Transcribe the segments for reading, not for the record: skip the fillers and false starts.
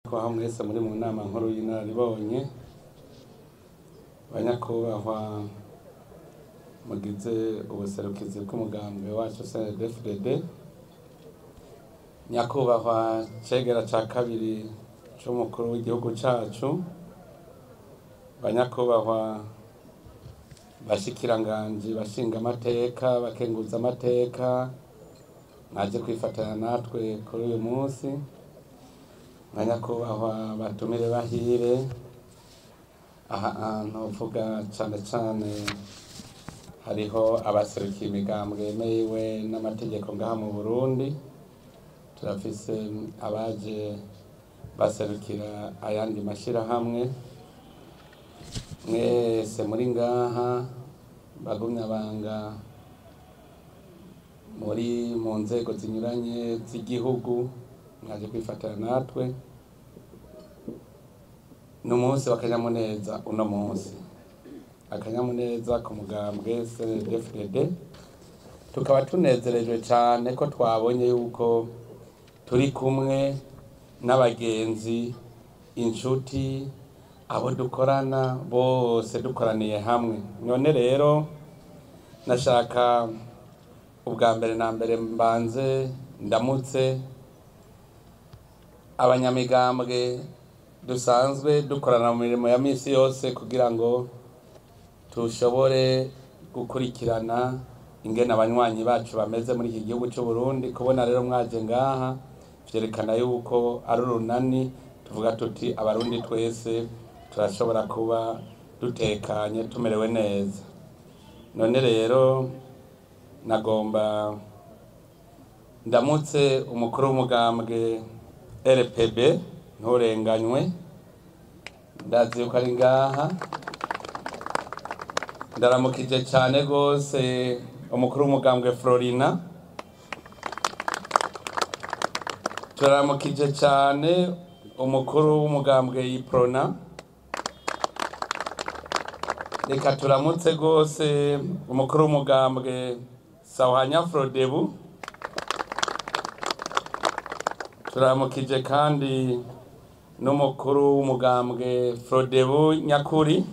Kubaho mwese muri mu nama nkuru y'inararibonye, banyakubahwa mugize ubuserukizi bw'umugambwe wacu CNDD-FDD, nyakubahwa cegera ca kabiri c'umukuru w'igihugu cacu, banyakubahwa bashikiranganji, bashingamateka, bakenguzamateka mwaje kwifatanya natwe kuri uyu munsi, banyakubahwa batumire bahire aha hantu, uvuga cane cane hariho abaserukiye imigambwe yemewe n'amategeko ngaha mu Burundi, turafise abaje baserukira ayandi mashirahamwe. Mwese muri ngaha, bagumyabanga muri mu nzego zinyuranye z'igihugu mwaje kwifatanya natwe, ni umunsi w'akanyamuneza. Uno munsi akanyamuneza ku mugambwe CNDD-FDD, tukaba tunezerejwe cane ko twabonye yuko turi kumwe n'abagenzi, inshuti, abo dukorana bose, dukoraniye hamwe. None rero nashaka ubwa mbere na mbere mbanze ndamutse abanyamigambwe dusanzwe dukorana mu mirimo ya misi yose, kugira ngo tushobore gukurikirana ingene abanywanyi bacu bameze muri iki gihugu c'u Burundi. Kubona rero mwaje ngaha vyerekana yuko ari urunani, tuvuga tuti abarundi twese turashobora kuba dutekanye, tumerewe neza. None rero nagomba ndamutse umukuru w'umugambwe RPB Nturenganywe, ndazi yuko ari ngaha. Ndaramukije cyane rwose umukuru w'umugambwe Florina. Turaramukije cyane umukuru w'umugambwe Iprona. Reka turamutse rwose umukuru w'umugambwe Sawhanya Frodebu. Turamukije kandi n'umukuru w'umugambwe Frodebu Nyakuri.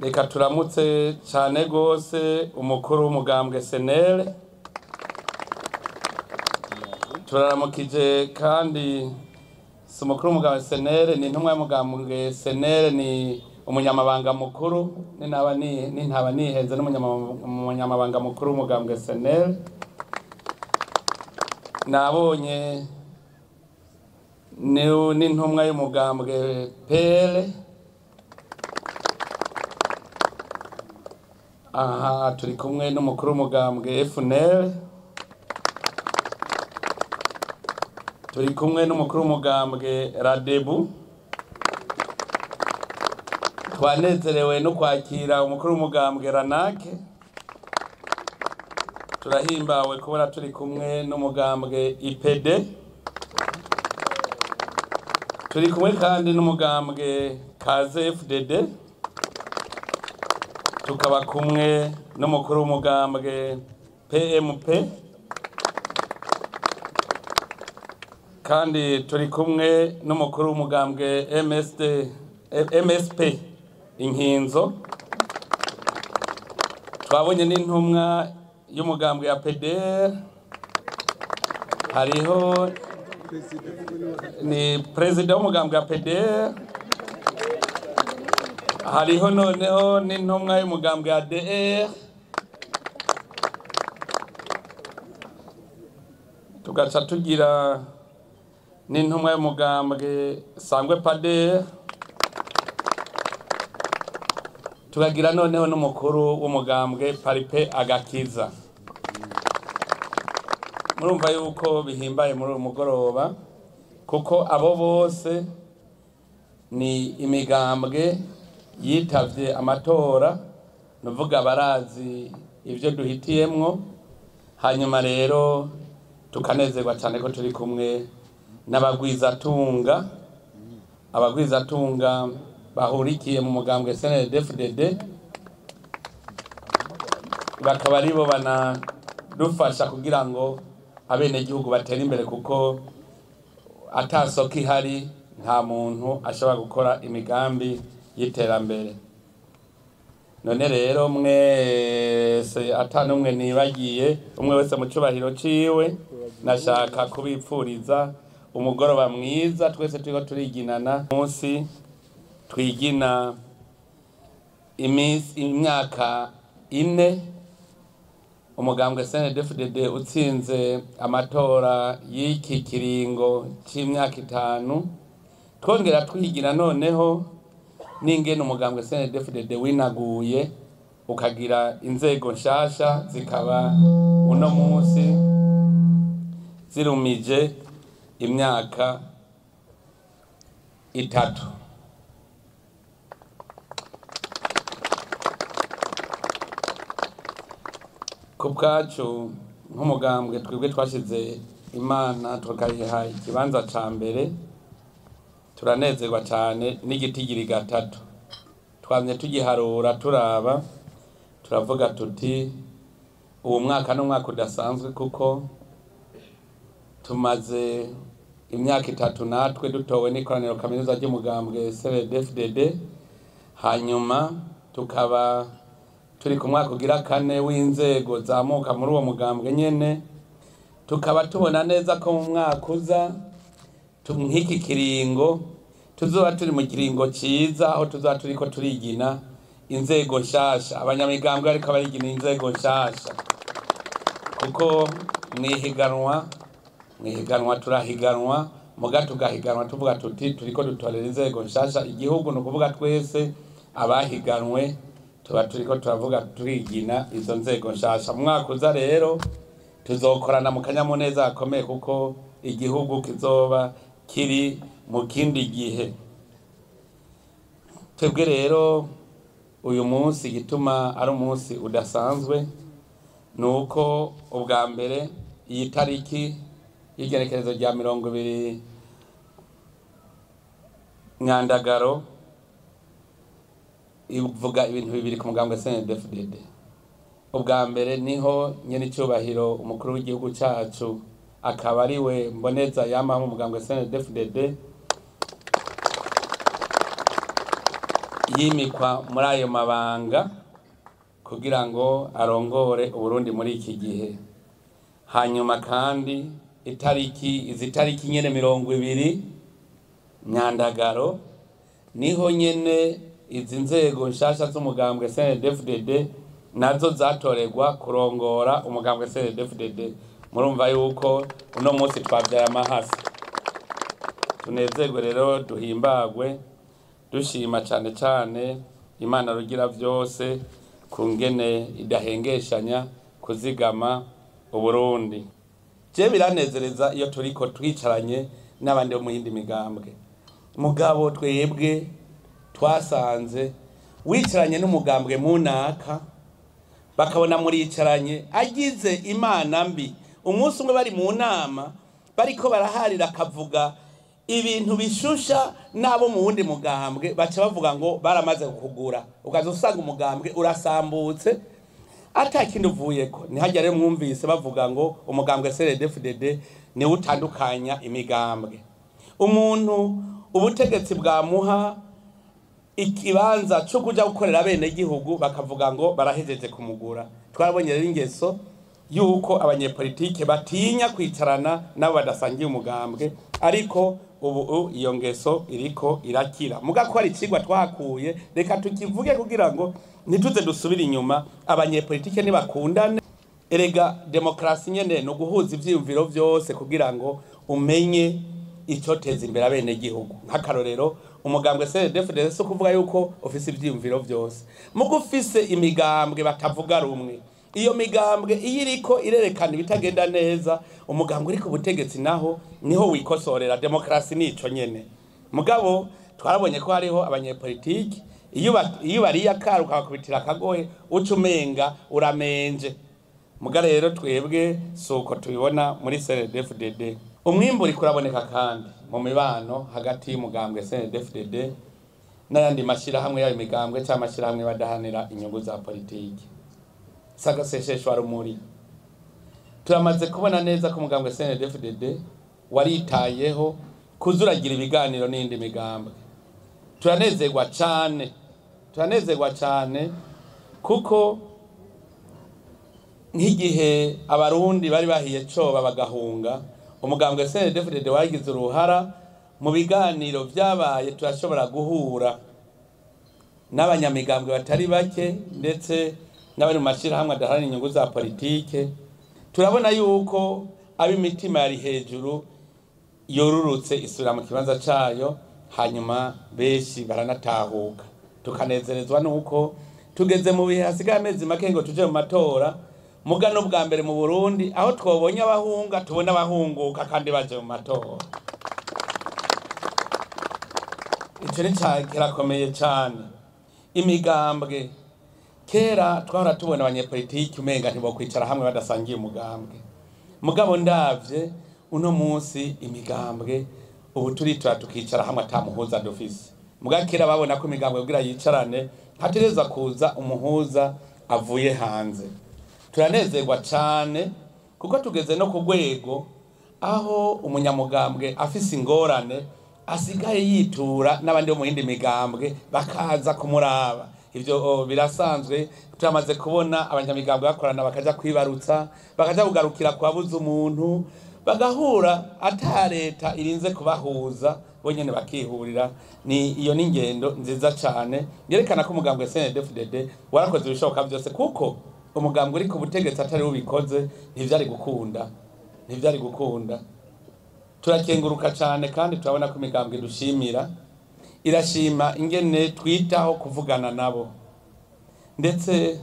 Reka turamutse cyane rwose umukuru w'umugambwe CNL. Turaramukije kandi, si umukuru w'umugambwe CNL, ni intumwa y'umugambwe CNL, ni umunyamabanga mukuru, nintaba nihenze, n'umunyamabanga mukuru w'umugambwe CNL. Nabonye n'intumwa y'umugambwe PL. Aha turi kumwe n'umukuru w'umugambwe FNL, turi kumwe n'umukuru w'umugambwe Radebu. Twanezerewe no kwakira umukuru w'umugambwe Ranake. Turahimbawe kubona turi kumwe n'umugambwe IPD. Turi kumwe kandi n'umugambwe Kaze FDD, tukaba kumwe n'umukuru w'umugambwe PMP, kandi turi kumwe n'umukuru w'umugambwe MSD, MSP Inkinzo. Twabonye n'intumwa y'umugambwe ya PDR, hariho ni perezida w'umugambwe wa PDR, hariho noneho n'intumwa y'umugambwe ya DR. Tugaca tugira n'intumwa y'umugambwe Sangwe PADER, tukagira noneho n'umukuru w'umugambwe Paripe Agakiza. Murumva yuko bihimbaye muri uyu mugoroba, kuko abo bose ni imigambwe yitavye amatora, nuvuga barazi ivyo duhitiyemwo. Hanyuma rero tukanezerwa cyane ko turi kumwe n'abagwizatunga, abagwizatunga bahurikiye mu mugambwe CNDD-FDD, bakaba aribo banadufasha kugira ngo abenegihugu batere imbere, kuko Ata soko ihari nta muntu ashobora gukora imigambi y'iterambere. None rero mwese ata n'umwe nibagiye, umwe wese mu cubahiro ciwe, nashaka kubipfuriza umugoroba mwiza. Twese turiko turiginana munsi twigina imyaka 4 umugambwe CNDD-FDD utsinze amatora y'iki kiringo c'imyaka 5, twongera twigira noneho n'ingene umugambwe CNDD-FDD winaguye ukagira inzego nshasha zikaba uno munsi zirumije imyaka 3. Ku bwacu nk'umugambwe twebwe twashize Imana tukayiha ikibanza ca mbere, turanezerwa cane n'igitigiri 3. Twamye tugiharura turaba, turavuga tuti uwo mwaka n'umwaka udasanzwe kuko tumaze imyaka 3 natwe dutowe n'ikoraniro kaminuza ry'umugambwe CNDD-FDD, hanyuma tukaba turi ku mwaka ugira 4 w'inzego zamuka muri uwo mugambwe nyene, tukaba tubona neza ko mu mwaka uza nk'iki kiringo tuzoba turi mu kiringo ciza, aho tuzoba turiko turigina inzego nshasha. Abanyamigambwe ariko barigina inzego nshasha, kuko mwihiganwa turahiganwa, muga tugahiganwa tuvuga tuti turiko dutorera inzego nshasha igihugu. Ni ukuvuga twese abahiganwe tuba turiko turavuga turigina izo nzego nshasha. Mu mwaka uza rero tuzokorana mu kanyamuneza gakomeye, kuko igihugu kizoba kiri mu kindi gihe. Twebwe rero uyu munsi igituma ari umunsi udasanzwe ni uko ubwa mbere iyi tariki y'igenekerezo rya 20 Nyandagaro ivuga ibintu bibiri ku mugambwe CNDD-FDD. Ubwa mbere niho nyene icubahiro umukuru w'igihugu cacu akaba ari we mboneza yamaho mu mugambwe CNDD-FDD yimikwa muri ayo mabanga kugira ngo arongore Uburundi muri iki gihe. Hanyuma kandi izi tariki nyene 20 Nyandagaro niho nyene izi nzego nshasha z'umugambwe CNDD-FDD nazo zatoregwa kurongora umugambwe CNDD-FDD. Murumva yuko uno munsi twavyaye amahasi. Tunezerwe rero, duhimbagwe, dushima cane cane Imana rugira vyose kungene idahengeshanya kuzigama Uburundi. Je biranezereza iyo turiko twicaranye n'abandi bo mu yindi migambwe. Mugabo twebwe twasanze wicaranye n'umugambwe munaka bakabona muricaranye agize Imana mbi. Umunsi umwe bari mu nama bariko baraharira akavuga ibintu bishusha nabo mu wundi mugambwe, baca bavuga ngo baramaze kugura, ukaza usanga umugambwe urasambutse ata kindi uvuyeko. Ntihajya rero mwumvise bavuga ngo umugambwe CNDD-FDD niwe utandukanya imigambwe. Umuntu ubutegetsi bwamuha ikibanza cyo kuja gukorera bene gihugu bakavuga ngo barahejeje kumugura. Twarabonye rero ingeso yuko abanyepolitike batinya kwicarana nabo badasangiye umugambwe, ariko ubu iyo ngeso iriko irakira. Muga ko ari icigwa twahakuye, reka tukivuge kugira ngo ntituze dusubire inyuma. Abanyepolitike ntibakundane. Erega demokrasi nyene no guhuza ivyiyumviro vyose kugira ngo umenye icoteza imbere abene gihugu. Nk'akarorero umugambwe CNDD-FDD si ukuvuga yuko ufise ivyiyumviro vyose, muga ufise imigambwe batavuga rumwe. Iyo migambwe iyo iriko irerekana ibitagenda neza, umugambwe uri ku butegetsi naho niho wikosorera. Demokrasi nico nyene. Mugabo twarabonye ko hariho abanyepolitiki iyo bariye akara ukabakubitira akagohe uca umenga uramenje. Muga rero twebwe suko tubibona muri CNDD-FDD. Umwimbu uriko uraboneka kandi mu mibano hagati y'umugambwe CNDD-FDD n'ayandi mashirahamwe y'ayo migambwe canke amashirahamwe badahanira inyungu za politiki. Sagaseseshwa rumuri. Turamaze kubona neza ko umugambwe CNDD-FDD waritayeho kuzuragira ibiganiro n'indi migambwe. Turanezerwa cyane, turanezerwa cyane kuko nk'igihe abarundi bari bahiye coba bagahunga, umugambwe CNDD-FDD wagize uruhara mu biganiro vyabaye, turashobora guhura n'abanyamigambwe batari bake ndetse n'abari mu mashirahamwe adaharanira inyungu za politike. Turabona yuko ab'imitima yari hejuru yorurutse isubira mu kibanza cayo, hanyuma benshi baranatahuka. Tukanezerezwa nuko tugeze mu bihe hasigaye amezi make ngo tuje mu matora, mugano bwa mbere mu Burundi aho twobonye abahunga tubona abahunguka kandi baje mu matora. Ico ni kirakomeye cane. Imigambwe kera twahora tubona abanyepolitiki umenga ntibokwicara hamwe badasangiye umugambwe, mugabo ndavye uno munsi imigambwe ubu turitora tukicara hamwe ata muhuza dufise. Muga kera babona ko imigambwe kugira yicarane hatereza kuza umuhuza avuye hanze. Turanezerwa cane kuko tugeze no ku rwego aho umunyamugambwe afise ingorane asigaye yitura n'abandi bo mu yindi migambwe bakaza kumuraba. Ivyo birasanzwe, turamaze kubona abanyamigambwe bakorana bakaja kwibarutsa, bakaja kugarukira kwabuza umuntu, bagahura ata leta irinze kubahuza, bonyene bakihurira. Ni iyo ni ingendo nziza cane yerekana ko umugambwe CNDD-FDD warakoze ibishoboka byose, kuko umugambwe uri ku butegetsi atari ubikoze ntivyari gukunda, ntivyari gukunda. Turakenguruka cane kandi turabona ko imigambwe dushimira irashima ingene twitaho kuvugana nabo, ndetse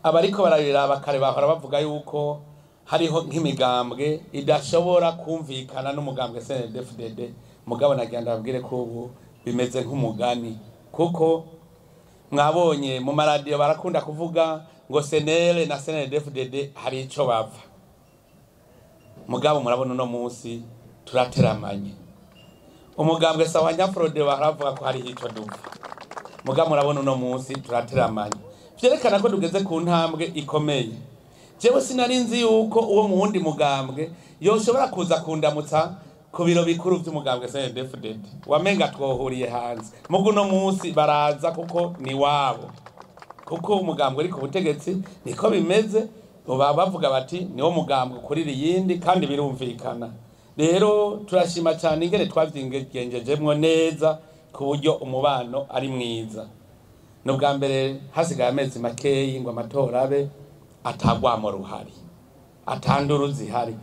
abariko barabiraba kare bahora bavuga yuko hariho nk'imigambwe idashobora kumvikana n'umugambwe CNDD-FDD. Mugabo nagira ndababwire ko ubu bimeze nk'umugani, kuko mwabonye mu maradiyo barakunda kuvuga ngo CNL na CNDD-FDD hari ico bava. Mugabo murabona uno munsi turateramanye. Umugambwe sawa Nyafrode baravuga ko hari ico dupfa, mugabo murabona uno munsi turateramanye. Vyerekana ko tugeze ku ntambwe ikomeye. Jewe sinari nzi yuko uwo mu wundi mugambwe yoshobora kuza kundamutsa ku biro bikuru vy'umugambwe CNDD-FDD, wamenga twohuriye hanze. Mugu no munsi baraza kuko ni wabo, kuko umugambwe uri ku butegetsi niko bimeze, uba bavuga bati niwo mugambwe ukurira iyindi, kandi birumvikana. Rero turashima cyane ingene twavyingengejemwo neza ku buryo umubano ari mwiza. N'ubwa mbere hasigaye amezi makeyi ngo amatora abe, atagwamo ruhari, atanduru zihari.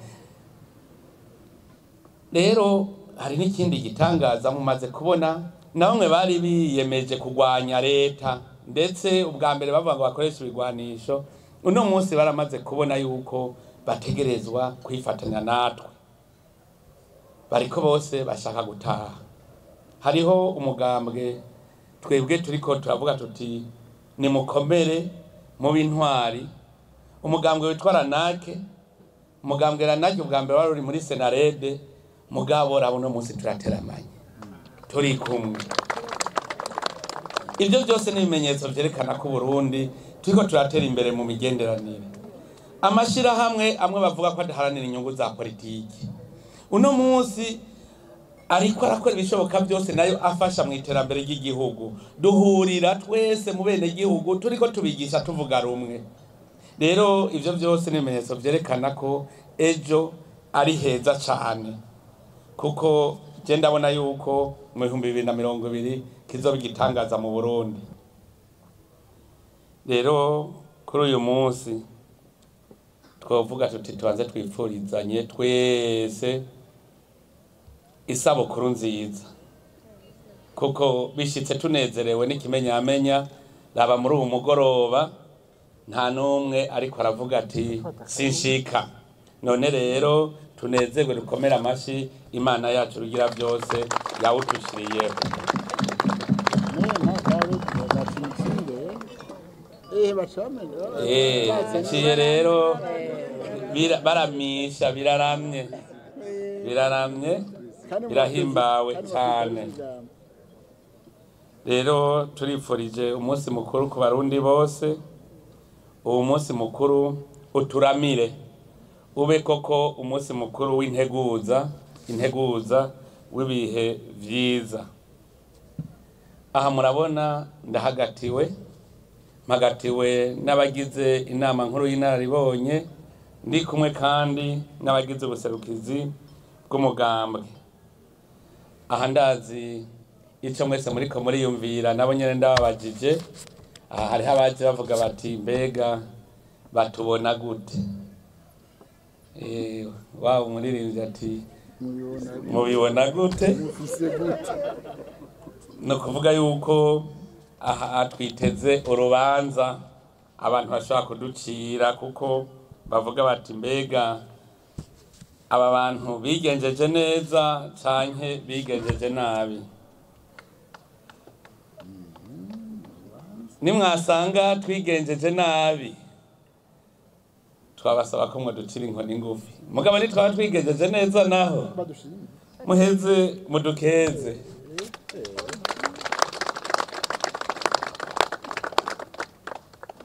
Rero hari n'ikindi gitangaza mumaze kubona, na bamwe bari biyemeje kugwanya leta, ndetse ubwa mbere bavuga ngo bakoreshe ibigwanisho, uno munsi baramaze kubona yuko bategerezwa kwifatanya natwe. Bariko bose bashaka gutaha. Hariho umugambwe twebwe turiko turavuga tuti nimukomere mu b'intwari, umugambwe witwa Ranake. Umugambwe Ranake ubwa mbere wari uri muri Senarede, mugabo rabo no munsi turateramanye turi kumwe. Ibyo byose ni ibimenyetso vyerekana ko Burundi turiko turatera imbere mu migenderanire. Amashirahamwe amwe bavuga ko adaharanira inyungu za politiki, uno munsi ariko arakora ibishoboka byose nayo afasha mu iterambere ry'igihugu. Duhurira twese mu bene gihugu turiko tubigisha tuvuga rumwe. Rero ivyo byose ni ibimenyetso vyerekana ko ejo ari heza cane, kuko je ndabona yuko mu 2020 kizoba igitangaza mu Burundi. Rero kuri uyu munsi twovuga tuti tubanze twipfurizanye twese isabukuru nziza, kuko bishitse tunezerewe n'ikimenyamenya. Raba muri ubu mugoroba nta n'umwe ariko aravuga ati sinshika. None rero tunezerwe, dukomere amashi Imana yacu rugira byose yawutushiriyeho. Ciye rero baramisha, biraramye, biraramye, birahimbawe cyane. Rero turipfurije umunsi mukuru ku barundi bose. Uwo munsi mukuru uturamire, ube koko umunsi mukuru w'integuza, integuza w'ibihe vyiza. Aha murabona ndahagatiwe, mpagatiwe n'abagize inama nkuru y'inararibonye, ndi kumwe kandi n'abagize ubuserukizi bw'umugambwe. Aha ndazi ico mwese muriko muriyumvira, nabo nyene ndababajije. Aha hariho abaje bavuga bati mbega batubona gute? Wa umuririmbyi ati mubibona gute? No kuvuga yuko aha twiteze urubanza abantu bashobora kuducira, kuko bavuga bati mbega aba bantu bigenjeje neza canke bigenjeje nabi. Nimwasanga twigenjeje nabi twabasaba ko mwaducira inkoni ngufi, mugabo nitwaba twigenjeje neza naho muheze mudukeze.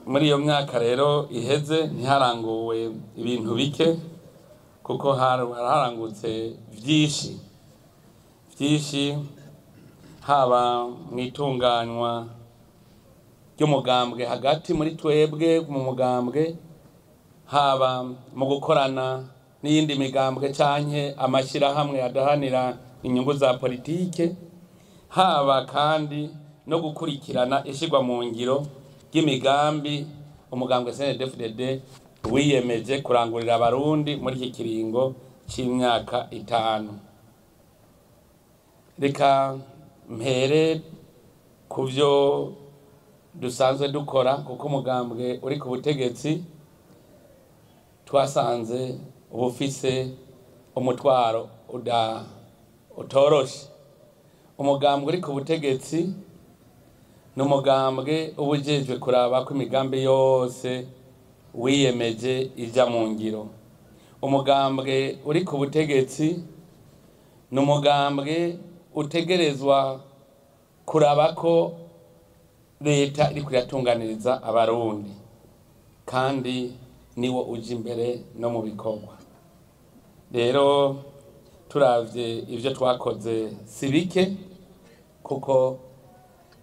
Muri iyo myaka rero iheze ntiharanguwe ibintu bike, kuko harangutse vyinshi vyinshi, haba mwitunganywa ry'umugambwe hagati muri twebwe mu mugambwe, haba mu gukorana n'iyindi migambwe canke amashirahamwe adahanira inyungu za politike, haba kandi no gukurikirana ishirwa mu ngiro ry'imigambi umugambwe CNDD-FDD wiyemeje kurangurira abarundi muri iki kiringo c'imyaka 5. Reka mpere kuvyo dusanzwe dukora, kuko umugambwe uri ku butegetsi twasanze ubufise umutwaro utoroshe. Umugambwe uri ku butegetsi n'umugambwe ubujejwe kuraba ko imigambi yose wiyemeje ija mu ngiro. Umugambwe uri ku butegetsi n'umugambwe utegerezwa kuraba ko leta iri kuyatunganiriza abarundi, kandi niwo uja imbere no mu bikorwa. Rero turavye ivyo twakoze si bike, kuko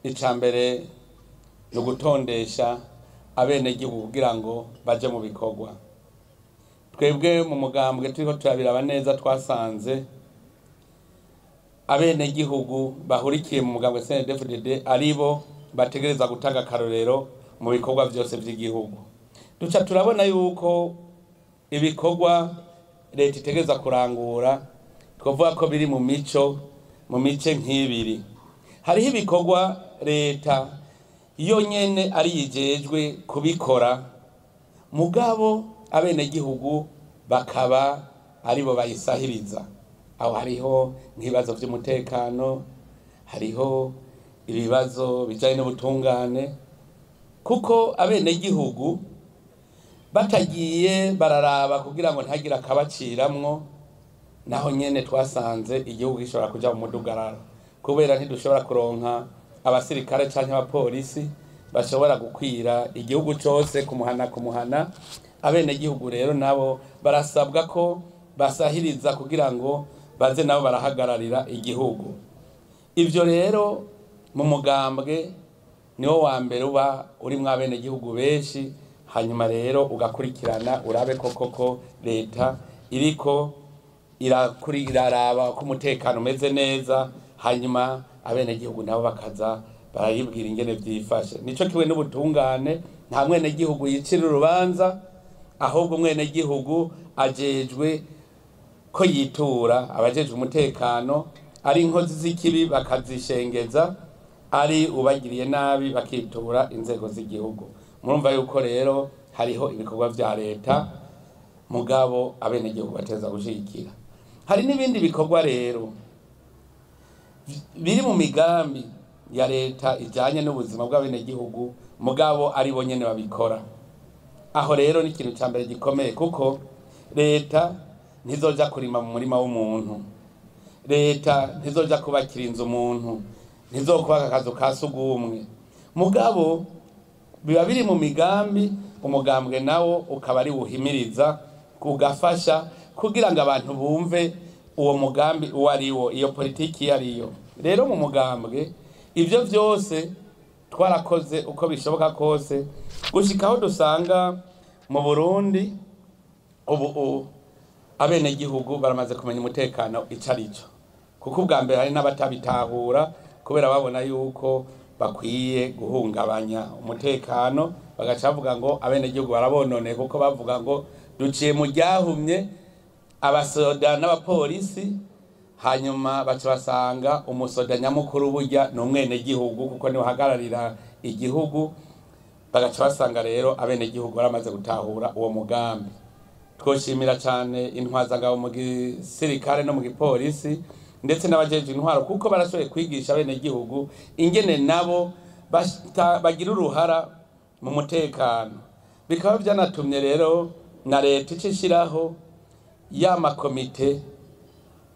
icambere ni ugutondesha abenegihugu kugira ngo baje mu bikorwa. Twebwe mu mugambwe turiko turabiraba neza, twasanze abenegihugu bahurikiye mu mugambwe CNDD-FDD aribo bategereza gutanga akarorero mu bikorwa vyose vy'igihugu. Duca turabona yuko ibikorwa leta itegereza kurangura twovuga ko biri mu mico, mu mice nk'ibiri. Hariho ibikorwa leta yo nyene ari yijejwe kubikora, mugabo abenegihugu bakaba aribo bayisahiriza. Aho hariho nk'ibibazo vy'umutekano, hariho ibibazo bijanye n'ubutungane, kuko abenegihugu batagiye bararaba kugira ngo ntagire akabaciramwo, naho nyene twasanze igihugu gishobora kuja mu mudugararo, kubera ntidushobora kuronka abasirikare canke abapolisi bashobora gukwira igihugu cose kumuhana kumuhana. Abenegihugu rero nabo barasabwa ko basahiriza kugira ngo baze nabo barahagararira igihugu. Ivyo rero mu mugambwe niwo wa mbere uba urimwo abenegihugu benshi, hanyuma rero ugakurikirana urabe koko ko leta iriko iraraba ko umutekano umeze neza, hanyuma abenegihugu nabo bakaza barayibwira ingene vyifashe. Nico kiwe n'ubutungane, nta mwenegihugu yicira urubanza, ahubwo umwenegihugu ajejwe ko yitura abajejwe umutekano, ari inkozi z'ikibi bakazishengeza, ari ubagiriye nabi bakitura inzego z'igihugu. Murumva yuko rero hariho ibikorwa vya leta mugabo abenegihugu bateza gushigikira. Hari n'ibindi bikorwa rero biri mu migambi ya leta ijanye n'ubuzima bw'abenegihugu, mugabo ari bo nyene babikora. Aho rero ni ikintu ca mbere gikomeye, kuko leta ntizoja kurima mu murima w'umuntu, leta ntizoja kubakira inzu umuntu, ntizokubaka akazu ka sugumwe, mugabo biba biri mu migambi, umugambwe nawo ukaba ari wuhimiriza ugafasha kugira ngo abantu bumve uwo mugambi uwo ariwo, iyo politiki iyo ariyo. Rero mu mugambwe ivyo vyose twarakoze uko bishoboka kose gushika aho dusanga mu Burundi ubu abenegihugu baramaze kumenya umutekano ico arico, kuko ubwa mbere hari n'abatabitahura kubera babona yuko bakwiye guhungabanya umutekano, bagaca bavuga ngo abenegihugu barabononeye, kuko bavuga ngo duciye mu ryahumye abasoda n'abapolisi, hanyuma baca basanga umusoda nyamukuru burya ni umwenegihugu kuko niwe uhagararira igihugu. Bagaca basanga rero abenegihugu baramaze gutahura uwo mugambi. Twoshimira cyane intwazangabo mu gisirikare no mu gipolisi ndetse n'abajeje intwaro, kuko barashoboye kwigisha abenegihugu ingene nabo bagira uruhara mu mutekano. Bikaba byanatumye rero na leta icishiraho ya makomite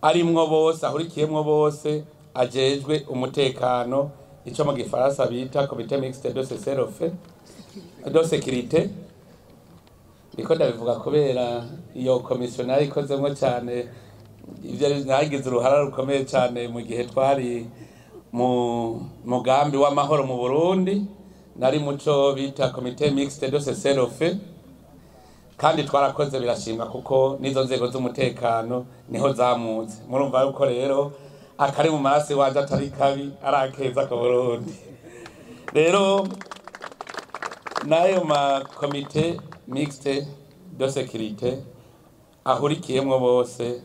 arimwo bose, ahurikiyemwo bose, ajejwe umutekano, ico mu gifaransa bita comité mixte de cessez-le-feu de sécurité. Niko ndabivuga kubera iyo komisiyo nayo ikozemwo cyane, ivyo nagize uruhara rukomeye cyane mu gihe twari mu mugambi w'amahoro mu Burundi, nari muco bita comité mixte de cessez-le-feu, kandi twarakoze birashimwa kuko nizo nzego z'umutekano niho zamutse. Murumva yuko rero akari mu maraso iwanje atari kabi, ari akeza ku Burundi. Rero n'ayo ma comité mixte de sécurité ahurikiyemwo bose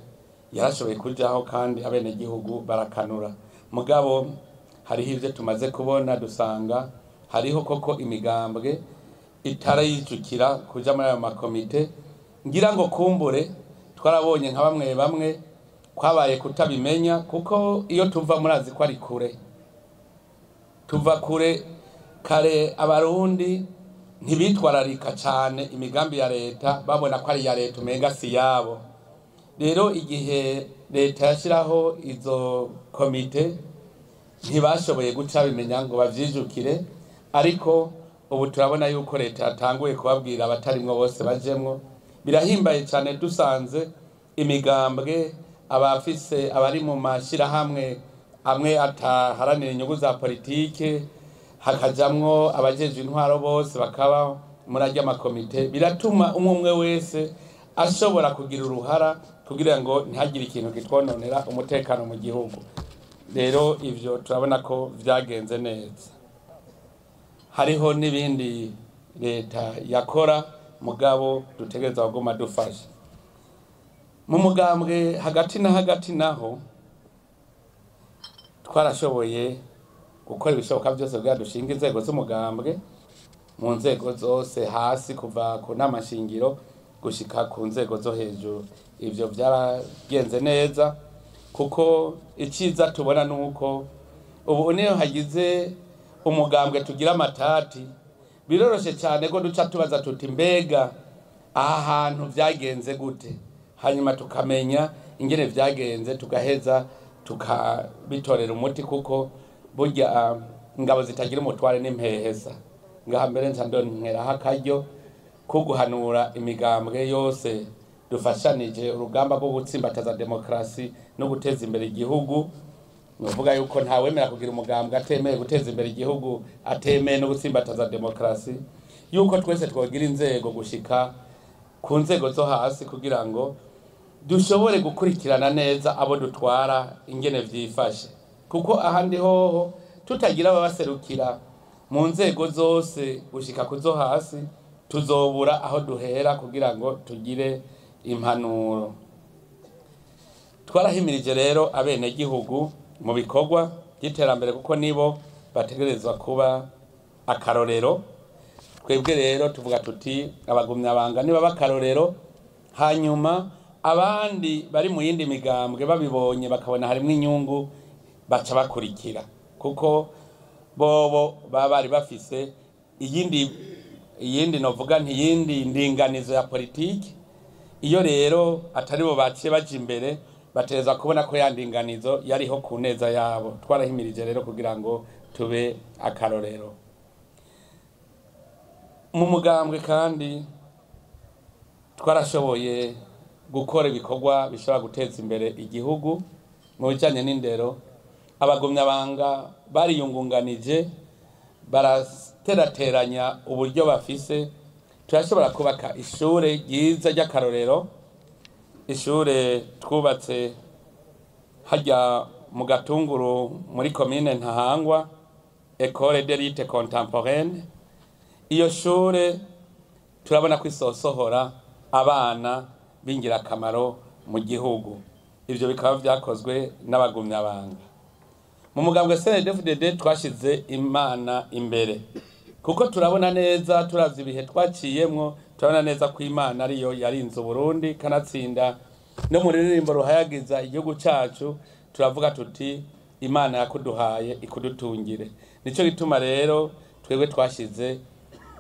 yarashoboye kujaho, kandi abenegihugu barakanura. Mugabo hariho ivyo tumaze kubona, dusanga hariho koko imigambwe itarayijukira kuja muri ayo makomite. Ngira ngo kumbure twarabonye nka bamwe bamwe kwabaye kutabimenya, kuko iyo tuva murazi ko ari kure, tuva kure kare. Abarundi ntibitwararika cyane imigambi ya leta, babona ko ari iya leta umenga si yabo. Rero igihe leta yashiraho izo komite ntibashoboye guca bimenya ngo bavyijukire, ariko ubu turabona yuko leta yatanguye kubabwira abatarimwo bose bajemwo. Birahimbaye cyane dusanze imigambwe, abafise abari mu mashirahamwe amwe ataharanira inyungu za politike, hakajamwo abajejwe intwaro bose bakaba muri arya makomite, biratuma umwe umwe wese ashobora kugira uruhara kugira ngo ntihagire ikintu kitwononera umutekano mu gihugu. Rero ivyo turabona ko vyagenze neza. Hariho n'ibindi leta yakora, mugabo dutegereza kuguma dufasha mu mugambwe hagati na hagati. Naho twarashoboye gukora ibishoboka byose kugira dushinge inzego z'umugambwe mu nzego zose hasi, kuva ku nama shingiro gushika ku nzego zo hejuru. Ivyo byaragenze neza, kuko iciza tubona nuko ubu niyo hagize umugambwe tugira amatati, biroroshe cyane ko duca tubaza tuti mbega aha hantu vyagenze gute, hanyuma tukamenya ingene vyagenze, tugaheza tukabitorera umuti, kuko burya ingabo zitagira umutware n'impehesa. Ngaha mbere nca ndonkeraho akaryo ko guhanura imigambwe yose dufashanije urugamba rwo gutsimbataza demokarasi no guteza imbere igihugu. Nuvuga yuko ntawemera kugira umugambwe atemeye guteza imbere igihugu, atemeye no gutsimbataza demokarasi, yuko twese twogira inzego gushika ku nzego zo hasi kugira ngo dushobore gukurikirana neza abo dutwara ingene vyifashe, kuko ahandi hoho tutagira ababaserukira mu nzego zose gushika kuzo hasi, tuzobura aho duhera kugira ngo tugire impanuro. Twarahimirije rero abenegihugu mu bikorwa by'iterambere, kuko nibo bategerezwa kuba akarorero. Twebwe rero tuvuga tuti abagumyabanga niba bakarorero, hanyuma abandi bari mu yindi migambwe babibonye bakabona harimwo inyungu baca bakurikira, kuko bobo baba bari bafise iyindi novuga nti iyindi ndinganizo ya politiki. Iyo rero atari bo baciye baja imbere, bategerezwa kubona ko ya ndinganizo yariho ku neza yabo. Twarahimirije rero kugira ngo tube akarorero mu mugambwe, kandi twarashoboye gukora ibikorwa bishobora guteza imbere igihugu. Mu bijanye n'indero, abagumyabanga bariyungunganije, baraterateranya uburyo bafise, turashobora kubaka ishure ryiza ry'akarorero, ishure twubatse hajya mu Gatunguru muri komine Ntahangwa, Ecole d'élite contemporaine. Iyo shure turabona ko isosohora abana b'ingirakamaro mu gihugu. Ivyo bikaba vyakozwe n'abagumyabanga. Mu mugambwe CNDD-FDD twashize Imana imbere, kuko turabona neza, turavye ibihe twaciyemwo, turabona neza ko Imana ariyo yarinze Uburundi, kanatsinda no mu ruririmbo ruhayagiza igihugu cacu turavuga tuti Imana yakuduhaye ikudutungire. Nico gituma rero twebwe twashize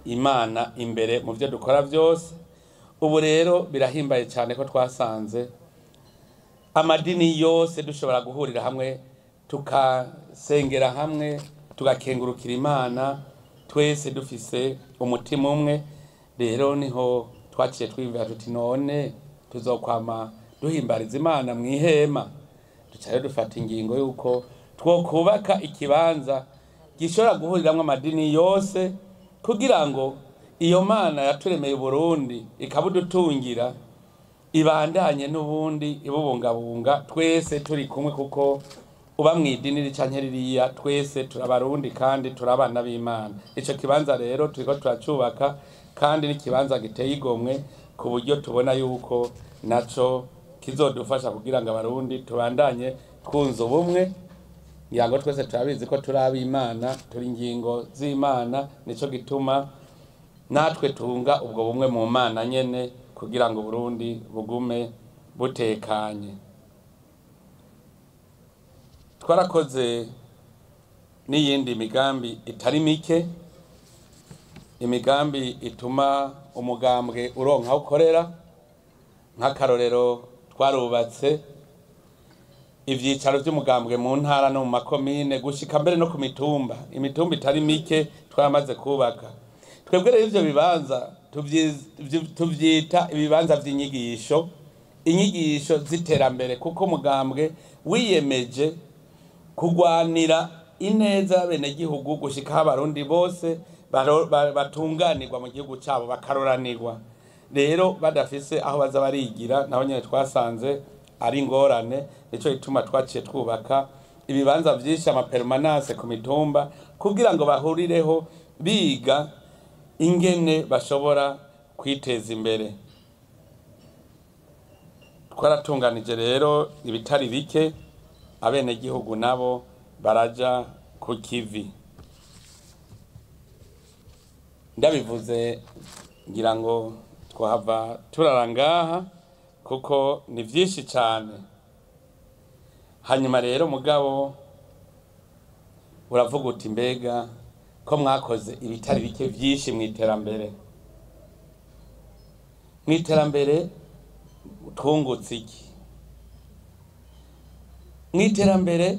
Imana imbere mu vyo dukora vyose. Ubu rero birahimbaye cyane ko twasanze amadini yose dushobora guhurira hamwe, tukasengera hamwe, tugakengurukira Imana twese dufise umutima umwe. Rero niho twaciye twiyumvira tuti none tuzokwama duhimbariza Imana mw'ihema. Duca dufata ingingo yuko twokubaka ikibanza gishobora guhuriramwo amadini yose, kugira ngo iyo Mana yaturemeye Burundi ikabudutungira ibandanye n'ubundi ibubungabunga twese turi kumwe, kuko uba mw'idini canke ririya twese turabarundi kandi turabana b'Imana. Ico kibanza rero turiko turacubaka, kandi n'ikibanza giteye igomwe ku buryo tubona yuko naco kizodufasha kugira ngo abarundi tubandanye twunze ubumwe. Ngira ngo twese turabizi ko turi ab'Imana, turi ingingo z'Imana, nico gituma natwe tunga ubwo bumwe mu Mana nyene, kugira ngo Burundi bugume butekanye. Twarakoze n'iyindi migambi itari mike, imigambi ituma umugambwe uronka aho ukorera. Nk'akarorero, twarubatse ivyicaro vy'umugambwe mu ntara no mu makomine, gushika mbere no ku mitumba. Imitumba itari mike twaramaze kubaka. Twebwe rero ivyo bibanza tuvyita ibibanza vy'inyigisho, inyigisho z'iterambere, kuko umugambwe wiyemeje kugwanira ineza y'abenegihugu gushika aho abarundi bose batunganirwa mu gihugu cabo, bakaroranirwa. Rero badafise aho baza barigira, naho nyene twasanze ari ingorane. Nico gituma twaciye twubaka ibibanza vyinshi, amapermanence ku mitumba, kugira ngo bahurireho biga ingene bashobora kwiteza imbere. Twaratunganije rero ibitari bike, abenegihugu nabo baraja ku kivi. Ndabivuze ngira ngo twahava turara ngaha, kuko ni vyinshi cane. Hanyuma rero mugabo uravuga uti mbega ko mwakoze ibitari bike vyinshi mw'iterambere, mw'iterambere twungutse iki? Mw'iterambere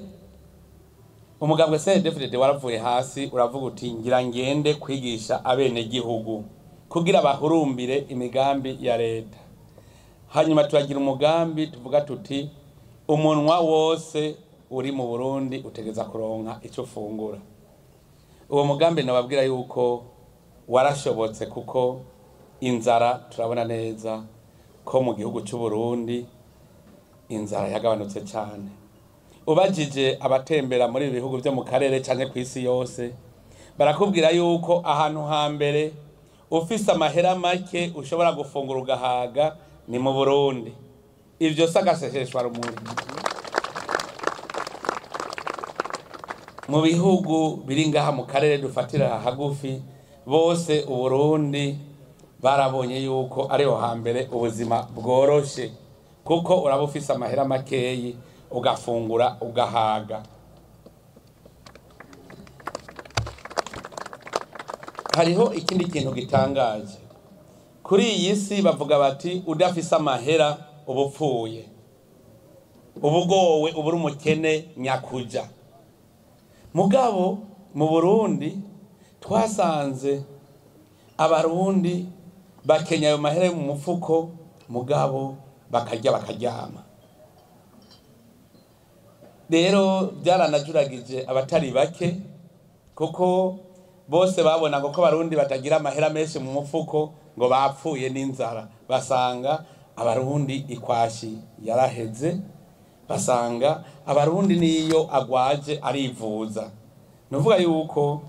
umugambwe CNDD-FDD waravuye hasi uravuga uti ngira ngende kwigisha abenegihugu kugira bahurumbire imigambi ya leta. Hanyuma turagira umugambi tuvuga tuti umunwa wose uri mu Burundi utegeza kuronka ico ufungura. Uwo mugambi nababwira yuko warashobotse, kuko inzara turabona neza ko mu gihugu c'u Burundi inzara yagabanutse cyane. Ubajije abatembera muri ibihugu byo mu karere canke kw'isi yose, barakubwira yuko ahantu hambere ufise amahera make ushobora gufungura ugahaga ni mu Burundi. Ivyo sagaseseshwa rumuri. Mu bihugu biri ngaha mu karere dufatira hagufi bose Uburundi barabonye yuko ariho hambere ubuzima bworoshe, kuko uraba ufise amahera makeyi ugafungura ugahaga. Hariho ikindi kintu gitangaje kuri iyi si, bavuga bati udafise amahera ubupfuye, ubugowe, uburi umukene nyakuja. Mugabo mu Burundi twasanze abarundi bakenya ayo mahera mu mufuko, mugabo bakarya bakaryama. Rero byaranajuragije abatari bake, kuko bose babona ngo ko Abarundi batagira amahera menshi mu mufuko ngo bapfuye n'inzara. Basanga Abarundi ikwashi yaraheze, basanga Abarundi niyo agwaje arivuza. Nuvuga yuko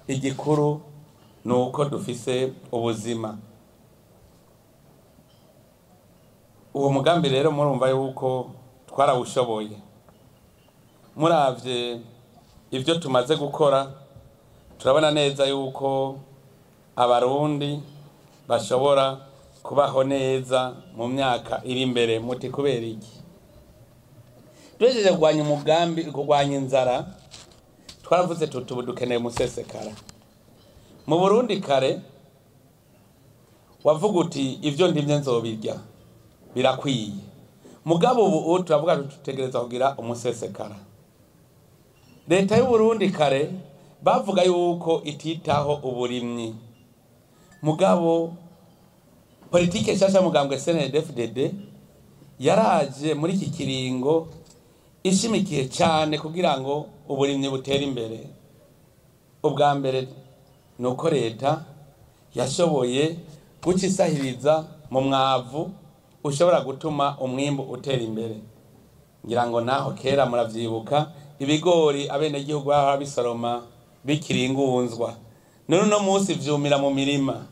igikuru nuko dufise ubuzima. Uwo mugambi rero murumva yuko twarawushoboye. Muravye ivyo tumaze gukora, turabona neza yuko Abarundi bashobora kubaho neza mu myaka iri imbere. Muti kubera iki? Duhejeje kurwanya umugambi, kurwanya inzara, twaravuze tuti ubu dukeneye umusesekara. Mu Burundi kare wavuga uti ivyo ndimye nzobirya birakwiye, mugabo ubu turavuga tutegereza kugira umusesekara. Leta y'u Burundi kare bavuga yuko ititaho uburimyi, mugabo politike nshasha mugambwe CNDD-FDD yaraje muri iki kiringo ishimikiye cyane kugira ngo uburimyi butere imbere. Ubwa mbere nuko leta yashoboye guca isahiriza mu mwavu ushobora gutuma umwimbu utera imbere. Ngira ngo naho kera muravyibuka ibigori abenegihugu baba bisoroma bikiringunzwa, none uno munsi vyumira mu mirima.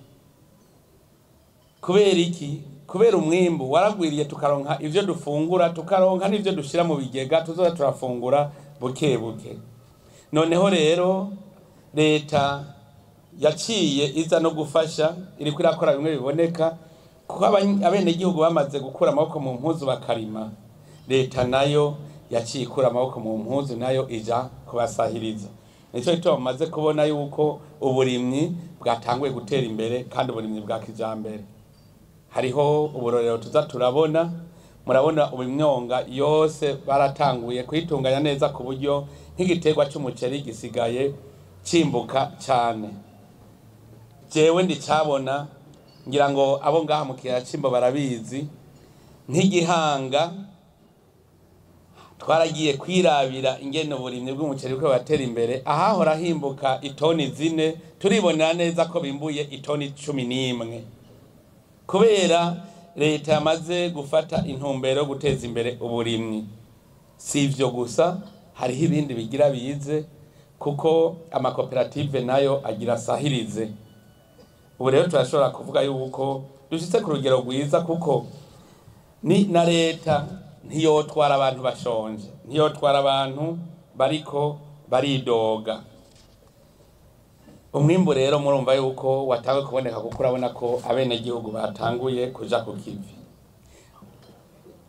Kubera iki? Kubera umwimbu waragwiriye, tukaronka ivyo dufungura, tukaronka n'ivyo dushira mu bigega tuzoza turafungura buke buke. Noneho rero leta yaciye iza no gufasha, iriko irakora bimwe biboneka, kuko abenegihugu bamaze gukura amaboko mu mpuzu bakarima. Leta nayo yaciye ikura amaboko mu mpuzu nayo ija kubasahiriza. Nico gituma bamaze kubona yuko uburimyi bwatanguye gutera imbere, kandi uburimyi bwa kijambere. Hariho uburorero tuza turabona, murabona ubimyonga yose baratanguye kuyitunganya neza ku buryo nk'igiterwa c'umuceri gisigaye cimbuka cane. Jewe ndicabona, ngira ngo abo ngaha mu kiyaya c'Imbo barabizi, nk'igihanga twaragiye kwirabira ingene uburimyi bw'umuceri buriko buratera imbere. Ahahora himbuka itoni 4, turibonera neza ko bimbuye itoni 11, kubera leta yamaze gufata intumbero yo guteza imbere uburimyi. Si ivyo gusa, hariho ibindi bigira bize, kuko amakoperative nayo agira sahirize. Ubu rero turashobora kuvuga yuko dushitse ku rugero rwiza, kuko ni na leta ntiyotwara abantu bashonje, ntiyotwara abantu bariko baridoga. Umwimbu rero murumva yuko watanguye kuboneka, kuko urabona ko abenegihugu batanguye kuja ku kivi.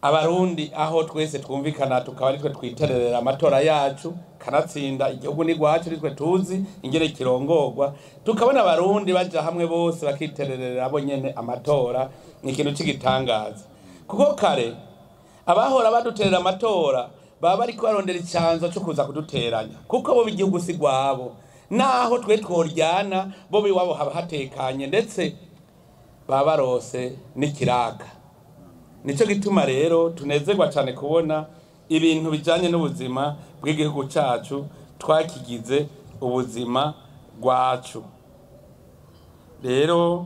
Abarundi aho twese twumvikana tukaba aritwe twitererera amatora yacu, kanatsinda igihugu ni gwacu, nitwe tuzi ingene kirongorwa, tukabona Abarundi baja hamwe bose bakitererera abo nyene amatora, ni ikintu c'igitangaza. Kuko kare abahora baduterera amatora baba bariko barondera icanzo co kuza kuduteranya, kuko bo igihugu si gwabo, naho twe tworyana bo biwabo haba hatekanye, ndetse baba barose n'ikiraka. Nico gituma rero tunezerwa cane kubona ibintu bijanye n'ubuzima bw'igihugu cacu twakigize ubuzima bwacu. Rero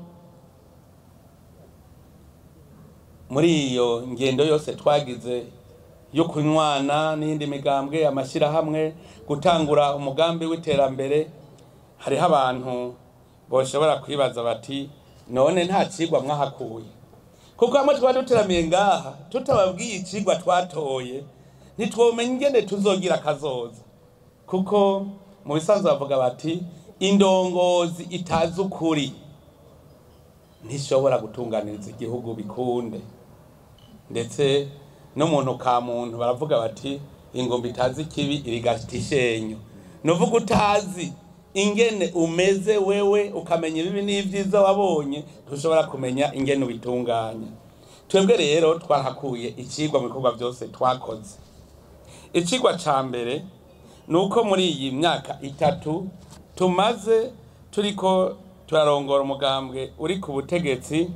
muri iyo ngendo yose twagize yo kunywana n'indi migambwe, amashirahamwe, gutangura umugambi w'iterambere, hariho abantu boshobora kwibaza bati none nta cigwa mwahakuye? Kuko hamwe twaba duteramiye ngaha tutababwiye icigwa twatoye, ntitwomenya ingene tuzogira akazoza. Kuko mu bisanzwe bavuga bati indongozi itazi ukuri ntishobora gutunganiriza igihugu bikunde. Ndetse n'umuntu ka muntu baravuga bati ingombe itazi ikibi irigata ishenyo. Nuvuga utazi ingene umeze wewe, ukamenya ibibi n'ivyiza wabonye, ntushobora kumenya ingene ubitunganya. Twebwe rero twarahakuye icigwa mu bikorwa byose twakoze. Icigwa ca mbere nuko muri iyi myaka 3 tumaze turiko turarongora umugambwe uri ku butegetsi,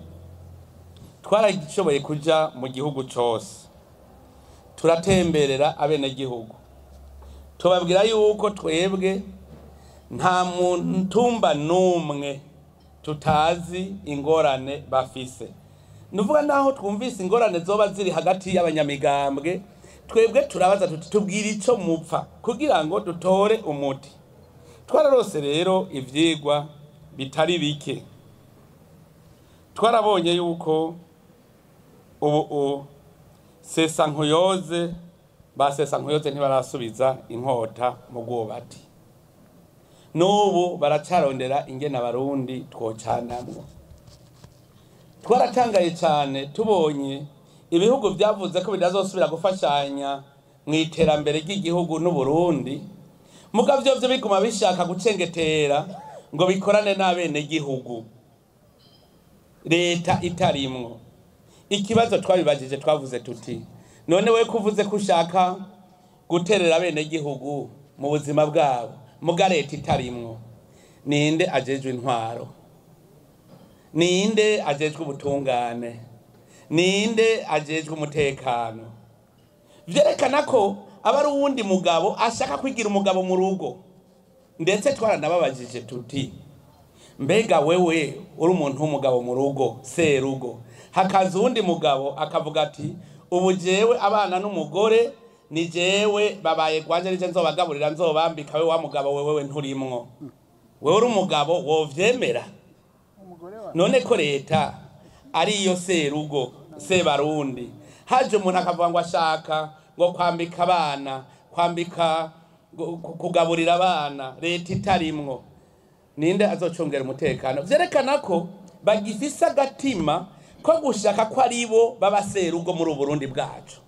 Twarashoboye kuja mu gihugu cose, turatemberera abenegihugu, tubabwira yuko twebwe nta mutumba n'umwe tutazi ingorane bafise. Nuvuga naho twumvise ingorane zoba ziri hagati y'abanyamigambwe, twebwe turabaza tuti tubwire ico mupfa kugira ngo dutore umuti. Twararose rero ivyigwa bitari bike. Twarabonye yuko ubu Sesankuyoze ba Sesankuyoze ntibarasubiza inkota mu bwubati, n'ubu baracarondera ingene abarundi twocanamwo. Twaratangaye cyane tubonye ibihugu vyavuze ko bidazosubira gufashanya mu iterambere ry'igihugu n'Uburundi, muga vyovyo biguma bishaka gucengetera ngo bikorane n'abenegihugu, leta itarimwo. Ikibazo twabibajije, twavuze tuti none we kuvuze ko ushaka guterera abenegihugu mu buzima bwabo muga leta itarimwo, ninde ajejwe intwaro? Ninde ajejwe ubutungane? Ninde ajejwe umutekano? Vyerekana ko aba ari uwundi mugabo ashaka kwigira umugabo mu rugo. Ndetse twaranababajije tuti mbega wewe uri umuntu w'umugabo mu rugo, serugo, hakaza uwundi mugabo akavuga ati ubu jewe abana n'umugore ni jewe babaye gwanje, nije nzobagaburira nzobambika, we wa mugabo wewe nturimwo, wewe uri umugabo wovyemera? None ko leta ariyo serugo sebarundi, haje umuntu akavuga ngo ashaka ngo kwambika abana, kwambika, kugaburira abana, leta itarimwo, ninde azocongera umutekano? Vyerekana ko bagifise agatima ko gushaka ko aribo baba serugo muri Burundi bwacu.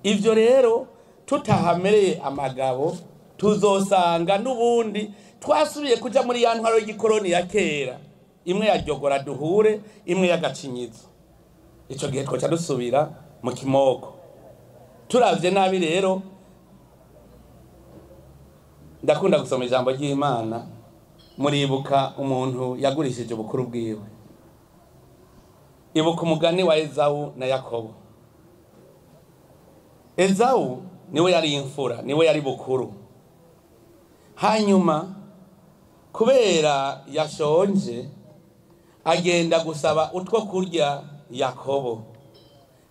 Ivyo rero tutahamereye amagabo, tuzosanga n'ubundi twasubiye kuja muri ya ntwaro y'igikoroni ya kera, imwe ya ryogora duhure, imwe y'agacinyizo. Ico gihe twoca dusubira mu kimoko. Turavye nabi rero, ndakunda gusoma ijambo ry'Imana. Muribuka umuntu yagurishije ubukuru bwiwe. Ibuka umugani wa Ezawu na Yakobo. Ezawu niwe yari imfura, niwe yari bukuru. Hanyuma kubera yashonje agenda gusaba utwo kurya Yakobo.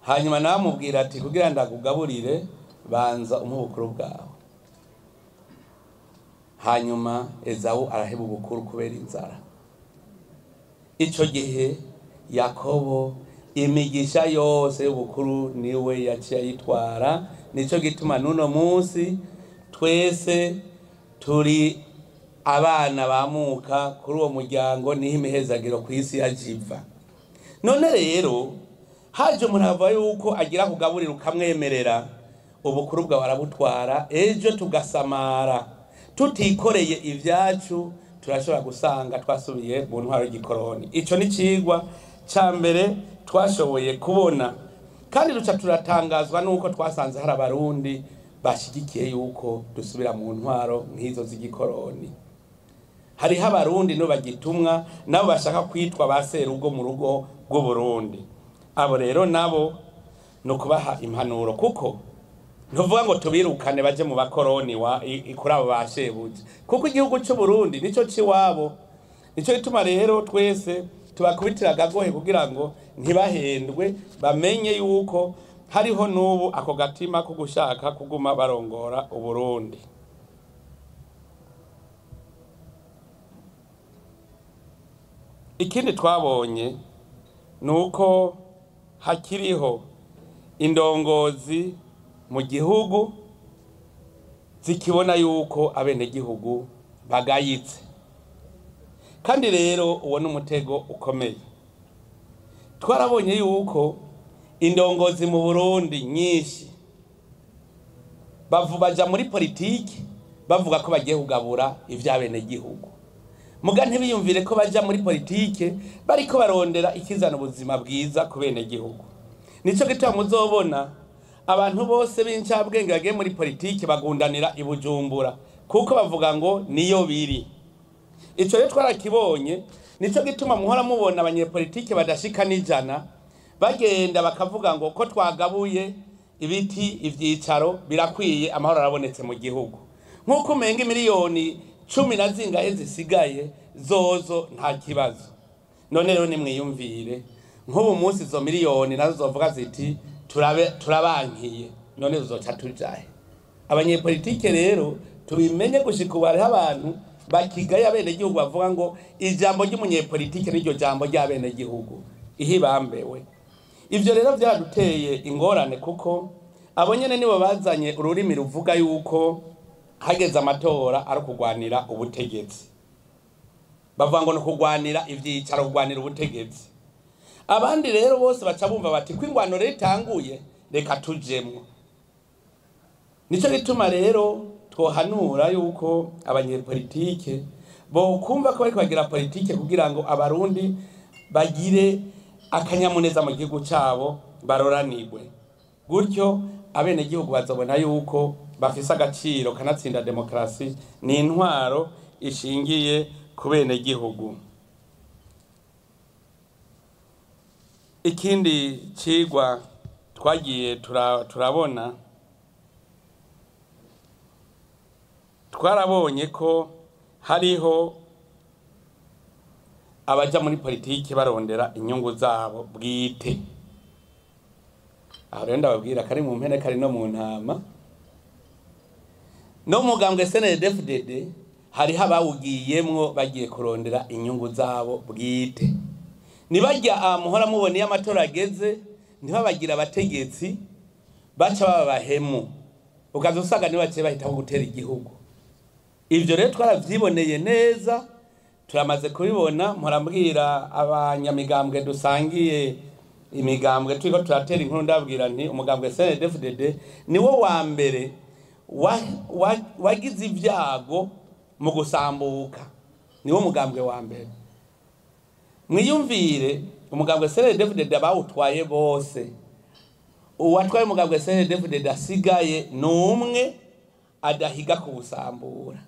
Hanyuma namubwira ati kugira ndakugaburire banza umuhe ubukuru bwawe. Hanyuma Ezawu araheba ubukuru kubera inzara. Ico gihe Yakobo imigisha yose y'ubukuru niwe yaciye ayitwara. Nico gituma n'uno munsi twese turi abana bamuka kuri uwo muryango, niho imihezagiro ku isi yajiva. None rero haje umuntu ava yuko agira kugaburira ukamwemerera, ubukuru bwawe arabutwara, ejo tugasamara tutikoreye ivyacu, turashobora gusanga twasubiye mu ntwaro y'igikoroni. Ico ni cigwa ca mbere twashoboye kubona, kandi duca turatangazwa nuko twasanze hari abarundi bashigikiye yuko dusubira mu ntwaro nk'izo z'igikoroni. Hariho abarundi no bagitumwa nabo bashaka kwitwa ba serugo mu rugo rw'Uburundi. Abo rero nabo no kubaha impanuro, kuko ntuvuga ngo tubirukane baje mu bakoroni wa kuri abo ba shebuja, kuko igihugu c'u Burundi nico ciwabo. Nico gituma rero twese tubakubitira agagohe kugira ngo ntibahendwe, bamenye yuko hariho n'ubu ako gatima ko gushaka kuguma barongora Uburundi. Ikindi twabonye nuko hakiriho indongozi mu gihugu zikibona yuko abenegihugu bagayitse, kandi rero uwo n'umutego ukomeye. Twarabonye yuko indongozi mu Burundi nyinshi baja muri politiki bavuga ko bagiye kugabura ivy'abenegihugu, muga ntibiyumvire ko baja muri politike bariko barondera ikizana ubuzima bwiza ku benegihugu. Nico gituma muzobona abantu bose b'incabwenge bagiye muri politike bagundanira i Bujumbura, kuko bavuga ngo niyo biri. Ico rero twarakibonye. Nico gituma muhora mubona abanyepolitike badashika n'ijana Bagenda bakavuga ngo ko twagabuye ibiti ivyicaro birakwiye, amahoro arabonetse mu gihugu. Nk'uko umenga miliyoni 10 na zingahe zisigaye zozo nta kibazo. None rero nimwiyumvire nk'ubu munsi izo miliyoni nazo zovuga ziti turabankiye, none zoca tujahe? Abanyepolitike rero tubimenye gushika ubu hariho abantu bakigaye abenegihugu bavuga ngo ijambo ry'umunyepolitike n'iryo jambo ry'abenegihugu ihibambewe. Ivyo rero vyaraduteye ingorane, kuko abo nyene nibo bazanye ururimi ruvuga yuko hageze amatora ari ukugwanira ubutegetsi. Bavuga ngo ni ukugwanira ivyicaro, kugwanira ubutegetsi. Abandi rero bose baca bumva bati ko ingwano rero itanguye reka tujemwo. Nico gituma rero twohanura yuko abanyepolitike bokumva ko bariko bagira politike kugira ngo abarundi bagire akanyamuneza mu gihugu cabo, baroranirwe. Gutyo abenegihugu bazobona yuko bafise agaciro, kanatsinda demokrasi ni intwaro ishingiye ku benegihugu. Ikindi cigwa twagiye turabona, twarabonye ko hariho abaja muri politiki barondera inyungu zabo bwite. Aho rero ndababwira kari mu mpene kari no mu ntama. No mugambwe CNDD-FDD hariho abawugiyemwo bagiye kurondera inyungu zabo bwite. Nibajya muhora mubona iyo amatora ageze ntibabagira abategetsi baca baba bahemu, ukaza usanga nibaciye bahitamo gutera igihugu. Ivyo rero twaravyiboneye neza, turamaze kubibona. Mpora abanyamigambwe dusangiye imigambwe turiko turatera inkuru, ndabwira nti umugambwe CNDD-FDD niwo wa mbere wagize ibyago mu gusambuka, niwo mugambwe wa mbere. Mwiyumvire umugambwe CNDD-FDD bawutwaye bose, uwatwaye umugambwe CNDD-FDD asigaye n'umwe adahiga kuwusambura,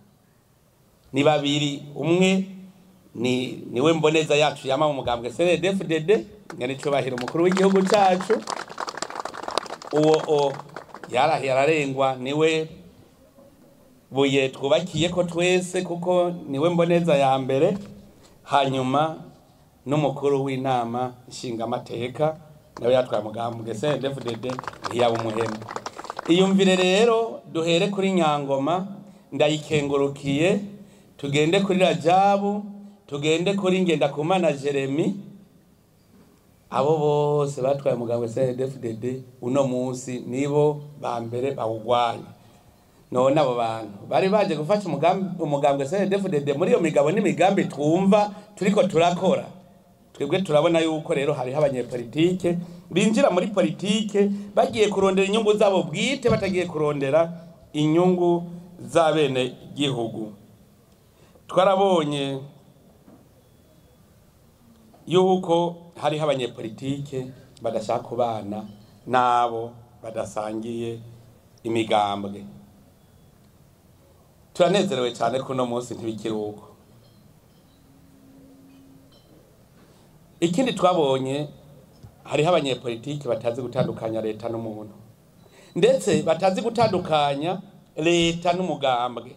ni babiri. Umwe ni niwe mboneza yacu yama mu mugambwe CNDD-FDD, nyanicubahiro umukuru w'igihugu cacu, uwo yararengwa, niwe buye twubakiye ko twese kuko niwe mboneza ya mbere. Hanyuma n'umukuru w'inama nshingamateka nawe yatwaye umugambwe CNDD-FDD ntiyaba umuhemu. Iyumvire rero duhere kuri Nyangoma ndayikengurukiye, tugende kuri Rajabu, tugende kuri Ngendakumana Jeremy, abo bose batwaye umugambwe CNDD-FDD uno munsi nibo ba mbere bawugwanya. None abo bantu bari baje gufasha umugambwe CNDD-FDD muri iyo migabo n'imigambi twumva turiko turakora. Twebwe turabona yuko rero hariho abanyepolitike binjira muri politike bagiye kurondera inyungu zabo bwite, batagiye kurondera inyungu z'abene gihugu. Twarabonye yuko hariho abanyepolitike badashaka kubana nabo badasangiye imigambwe. Turanezerewe cyane ko uno munsi ntibikiri uko. Ikindi twabonye, hariho abanyepolitike batazi gutandukanya leta n'umuntu, ndetse batazi gutandukanya leta n'umugambwe.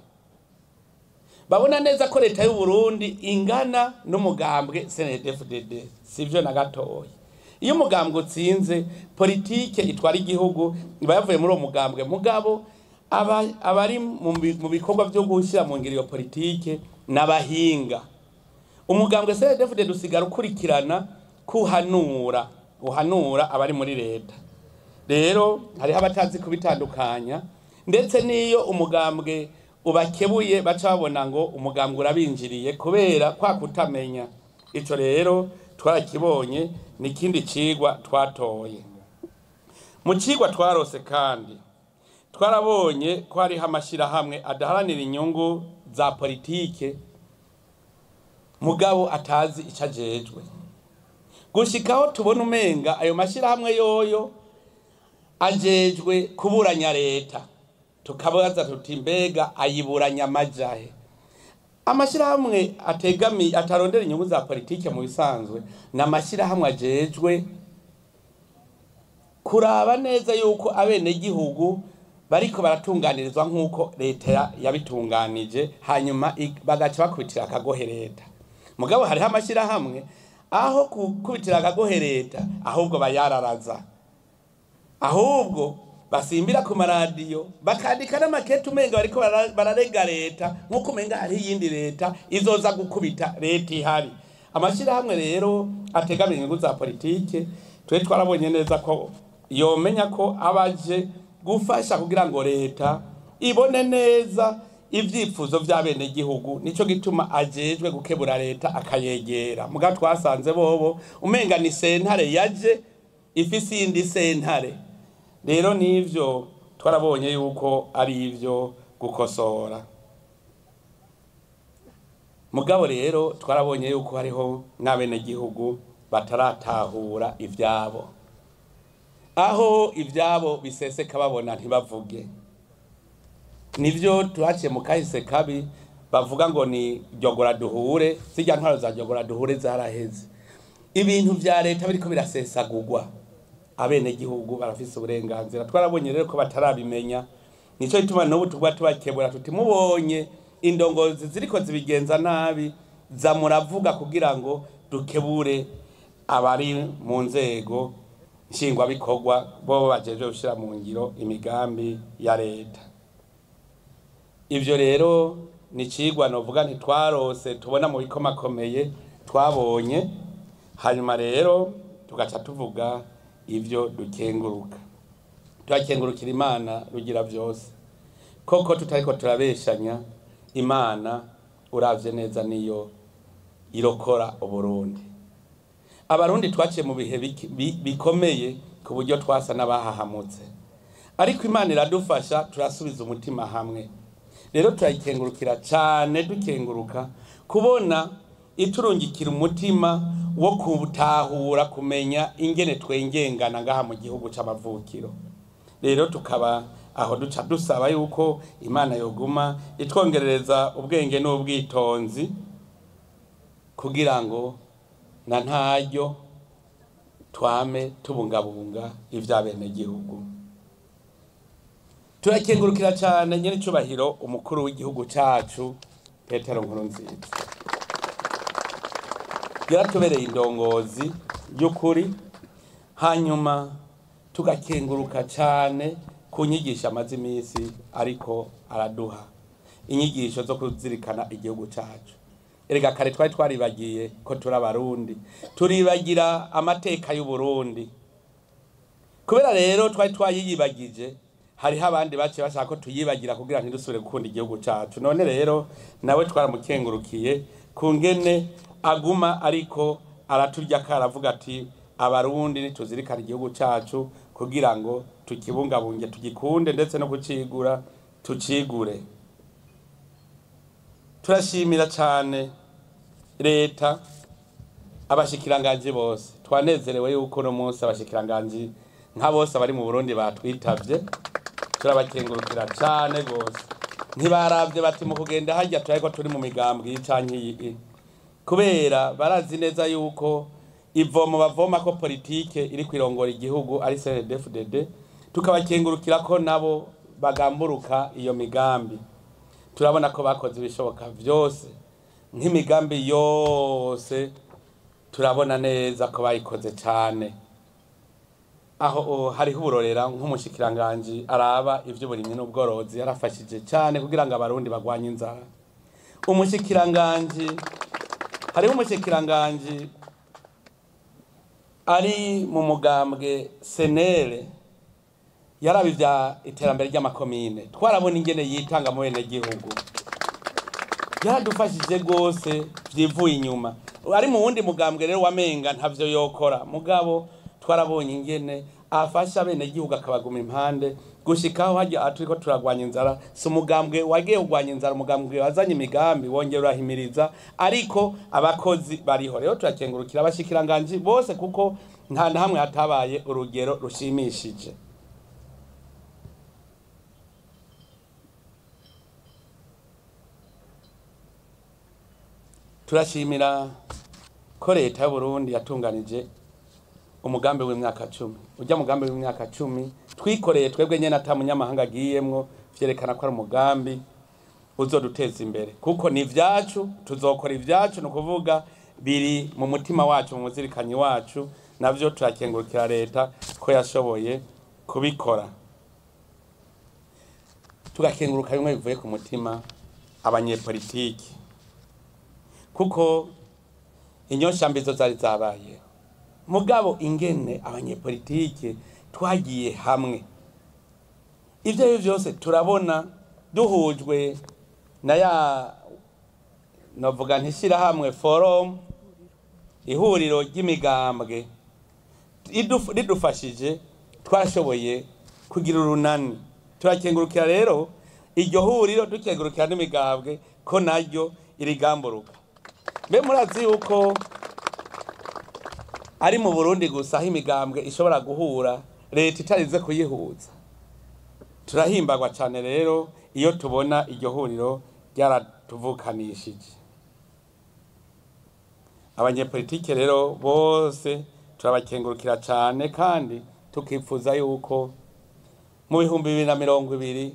Babona neza ko leta y'u Burundi ingana n'umugambwe CNDD-FDD, sivyo na gatoya. Iyo umugambwe utsinze, politike itwara igihugu iba yavuye muri uwo mugambwe, mugabo abari mu bikorwa byo gushyira mu ngiro iyo politike n'abahinga. Umugambwe CNDD-FDD usigara ukurikirana kuhanura, uhanura abari muri leta. Rero hariho abatazi kubitandukanya, ndetse n'iyo umugambwe ubakebuye baca babona ngo umugambwe urabinjiriye kubera kwa kutamenya. Ico rero twarakibonye, ni ikindi cigwa twatoye. Mu cigwa twarose kandi twarabonye ko hariho amashirahamwe adaharanira inyungu za politike mugabo atazi ico ajejwe. Gushikaho tubona umenga ayo mashirahamwe yoyo ajejwe kuburanya leta, tukabaza tuti mbega ayiburanya amajahe? Amashirahamwe ategami atarondera inyungu za politike mu bisanzwe ni amashirahamwe ajejwe kuraba neza yuko abenegihugu bariko baratunganirizwa nk'uko leta yabitunganije, hanyuma bagaca bakubitira akagohe leta. Mugabo hariho amashyirahamwe aho gukubitira akagohe leta ahubwo bayararaza, ahubwo basimbira ku maradiyo bakandika n'amakete umenga bariko bararega leta, nk'uko umenga hariho iyindi leta izoza gukubita leta ihari. Amashyirahamwe rero ategamiye inyungu za politike, twe twarabonye neza ko yomenya ko abaje gufasha kugira ngo leta ibone neza ivyifuzo vy'abenegihugu, nico gituma ajejwe gukebura leta akayegera. Muga twasanze bobo umenga ni sentare yaje ifise iyindi sentare. Rero nivyo twarabonye yuko ari ivyo gukosora. Mugabo rero twarabonye yuko hariho n'abenegihugu bataratahura ivyabo, aho ivyabo biseseka babona ntibavuge. Nivyo twaciye mu kahise kabi bavuga ngo ni jogora duhure, zijya ntwaro za jogora duhure zaraheze. Ibintu vya leta biriko birasesagurwa, abenegihugu barafise uburenganzira. Twarabonye rero ko batarabimenya, nico gituma n'ubu tugwa tubakebura tuti mubonye indongozi ziriko zibigenza nabi za muravuga kugira ngo dukebure abari mu nzego nshingwabikorwa bo bajeje gushira mu ngiro imigambi ya leta. Ivyo rero ni cigwa novuga ntitwarose tubona mu bikomakomeye twabonye, hanyuma rero tugaca tuvuga ivyo dukenguruka. Turakengurukira Imana rugira vyose, koko tutariko turabeshanya. Imana uravye neza niyo irokora Uburundi. Abarundi twaciye mu bihe bikomeye ku buryo twasa n'abahahamutse, ariko Imana iradufasha turasubiza umutima hamwe. Rero turayikengurukira cane, dukenguruka kubona iturungikira umutima wo kutahura kumenya ingene twengengana ngaha mu gihugu c'amavukiro. Rero tukaba aho duca dusaba yuko Imana yoguma itwongerereza ubwenge n'ubwitonzi kugira ngo na ntaryo twame tubungabunga ivy'abenegihugu. Turakengurukira cane nyene icubahiro umukuru w'igihugu cacu Petero Nkurunziza, yaratubereye indongozi y'ukuri. Hanyuma tugakenguruka cane ku nyigisho amaze imisi ariko araduha, inyigisho zo kuzirikana igihugu cacu. Erega kare twari twaribagiye ko turi abarundi, turibagira amateka y'Uburundi. Kubera rero twari twayiyibagije, hariho abandi bace bashaka ko tuyibagira kugira ntidusubire gukunda igihugu cacu. None rero nawe twaramukengurukiye ku ngene aguma ariko araturya karavuga ati abarundi nituzirikana igihugu cacu kugira ngo tukibungabunge, tugikunde, ndetse no kucigura tucigure. Turashimira cane leta, abashikiranganji bose. Twanezerewe yuko no munsi abashikiranganji nka bose abari mu Burundi batwitavye, turabakengurukira cane gose. Ntibaravye bati mu kugenda harya turariko turi mu migambwe canke iyi, kubera barazi neza yuko ivomo bavoma ko politike iri kwirongora igihugu ari CNDD-FDD. Tukabakengurukira ko nabo bagamburuka iyo migambi. Turabona ko bakoze ibishoboka vyose, nk'imigambi yose turabona neza ko bayikoze cane. Aho hariho uburorera nk'umushikiranganji araba ivy'uburimyi n'ubworozi yarafashije cane kugira ngo abarundi bagwanye inzara. Umushikiranganji, hariho umushikiranganji ari mu mugambwe senere yaraba ivya iterambere ry'amakomine, twarabona ingene yitanga mu benegihugu, yaradufashije gose vyivuye inyuma. Ari mu wundi mugambwe rero wamenga ntavyo yokora, mugabo twarabonye ingene afasha abenegihugu akabaguma impande gushikaho hajya turiko turagwanya inzara. Si umugambwe wagiye kugwanya inzara, umugambwe wazanye imigambi wongera urahimiriza, ariko abakozi bariho. Rero turakengurukira abashikiranganji bose kuko nta na hamwe hatabaye urugero rushimishije. Turashimira ko leta y'Uburundi yatunganije Umugambi w'imyaka 10, ujya mugambi w'imyaka 10 twikoreye twebwe nyene ata munyamahanga agiyemwo, vyerekana ko ari umugambi uzoduteza imbere, kuko ni ivyacu, tuzokora ivyacu, ni ukuvuga biri mu mutima wacu, mu muzirikanyi wacu. Navyo turakengurukira leta ko yashoboye kubikora. Tugakenguruka bimwe bivuye ku mutima abanyepolitiki, kuko inyoshambizo zari zabaye, mugabo ingene abanyepolitike twagiye hamwe, ivyo vyose turabona duhujwe na ya novuga ntishirahamwe forum, ihuriro ry'imigambwe ridufashije, twashoboye kugira urunani. Turakengurukira rero iryo huriro, dukengurukira n'imigambwe ko naryo irigamburuka. Mbe murazi yuko ari mu Burundi gusa aho imigambwe ishobora guhura leta itarize kuyihuza? Turahimbagwa cyane rero iyo tubona iryo huriro ryaratuvukanishije. Abanyepolitike rero bose turabakengurukira cyane, kandi tukifuza yuko mu 2020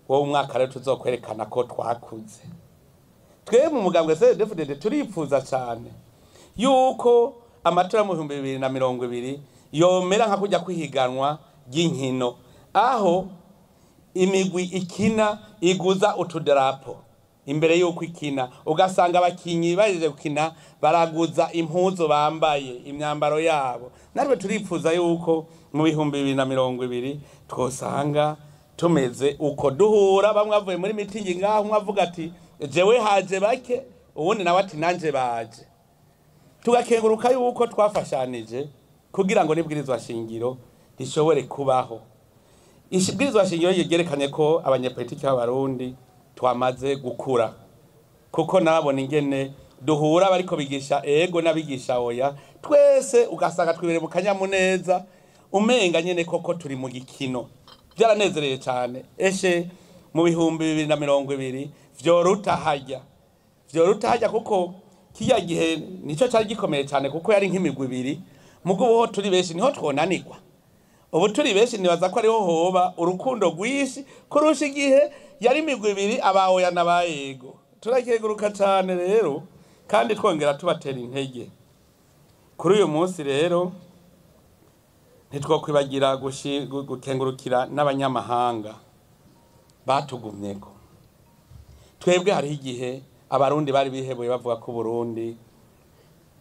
wowe umwaka rero tuzokwerekana ko twakuze. Twebwe mu mugambwe CNDD-FDD turifuza cyane yuko amatora mu 2020 yomera nka kujya kwihiganwa ry'inkino, aho imigwi ikina iguza utudarapo imbere yuko ikina, ugasanga abakinyi baje gukina baraguza impuzu bambaye, imyambaro yabo. Natwe turifuza yuko mu 2020 twosanga tumeze uko, duhura bamwe bavuye muri mitingi ngaho, umwe avuga ati jewe haje bake, uwundi nawe ati nanje baje. Tugakenguruka yuko twafashanije kugira ngo nibwirizwa shingiro rishobore kubaho. Ishibwirizwa shingiro yegerekanye ko abanyepolitiki b'Abarundi twamaze gukura, kuko nabona ingene duhura bariko bigisha ego n'abigisha oya, twese ugasanga twibere mu kanyamuneza, umenga nyene koko turi mu gikino. Byaranezereye cyane. Eshe mu 2020 vyoruta hajya, vyoruta hajya, kuko kijya gihe nico cyari gikomeye cyane, kuko yari nk'imigwi ibiri. Mugo ubu turi benshi niho twonanirwa, ubu turi benshi nibaza ko ariho hoba urukundo rwinshi kurusha igihe yari imigwi ibiri, abaoya n'abayego. Turakeguruka cyane rero, kandi twongera tubatera intege. Kuri uyu munsi rero ntitwokwibagira gukengurukira n'abanyamahanga batugumyeko. Twebwe hariho igihe Abarundi bari bihebuye bavuga ko Burundi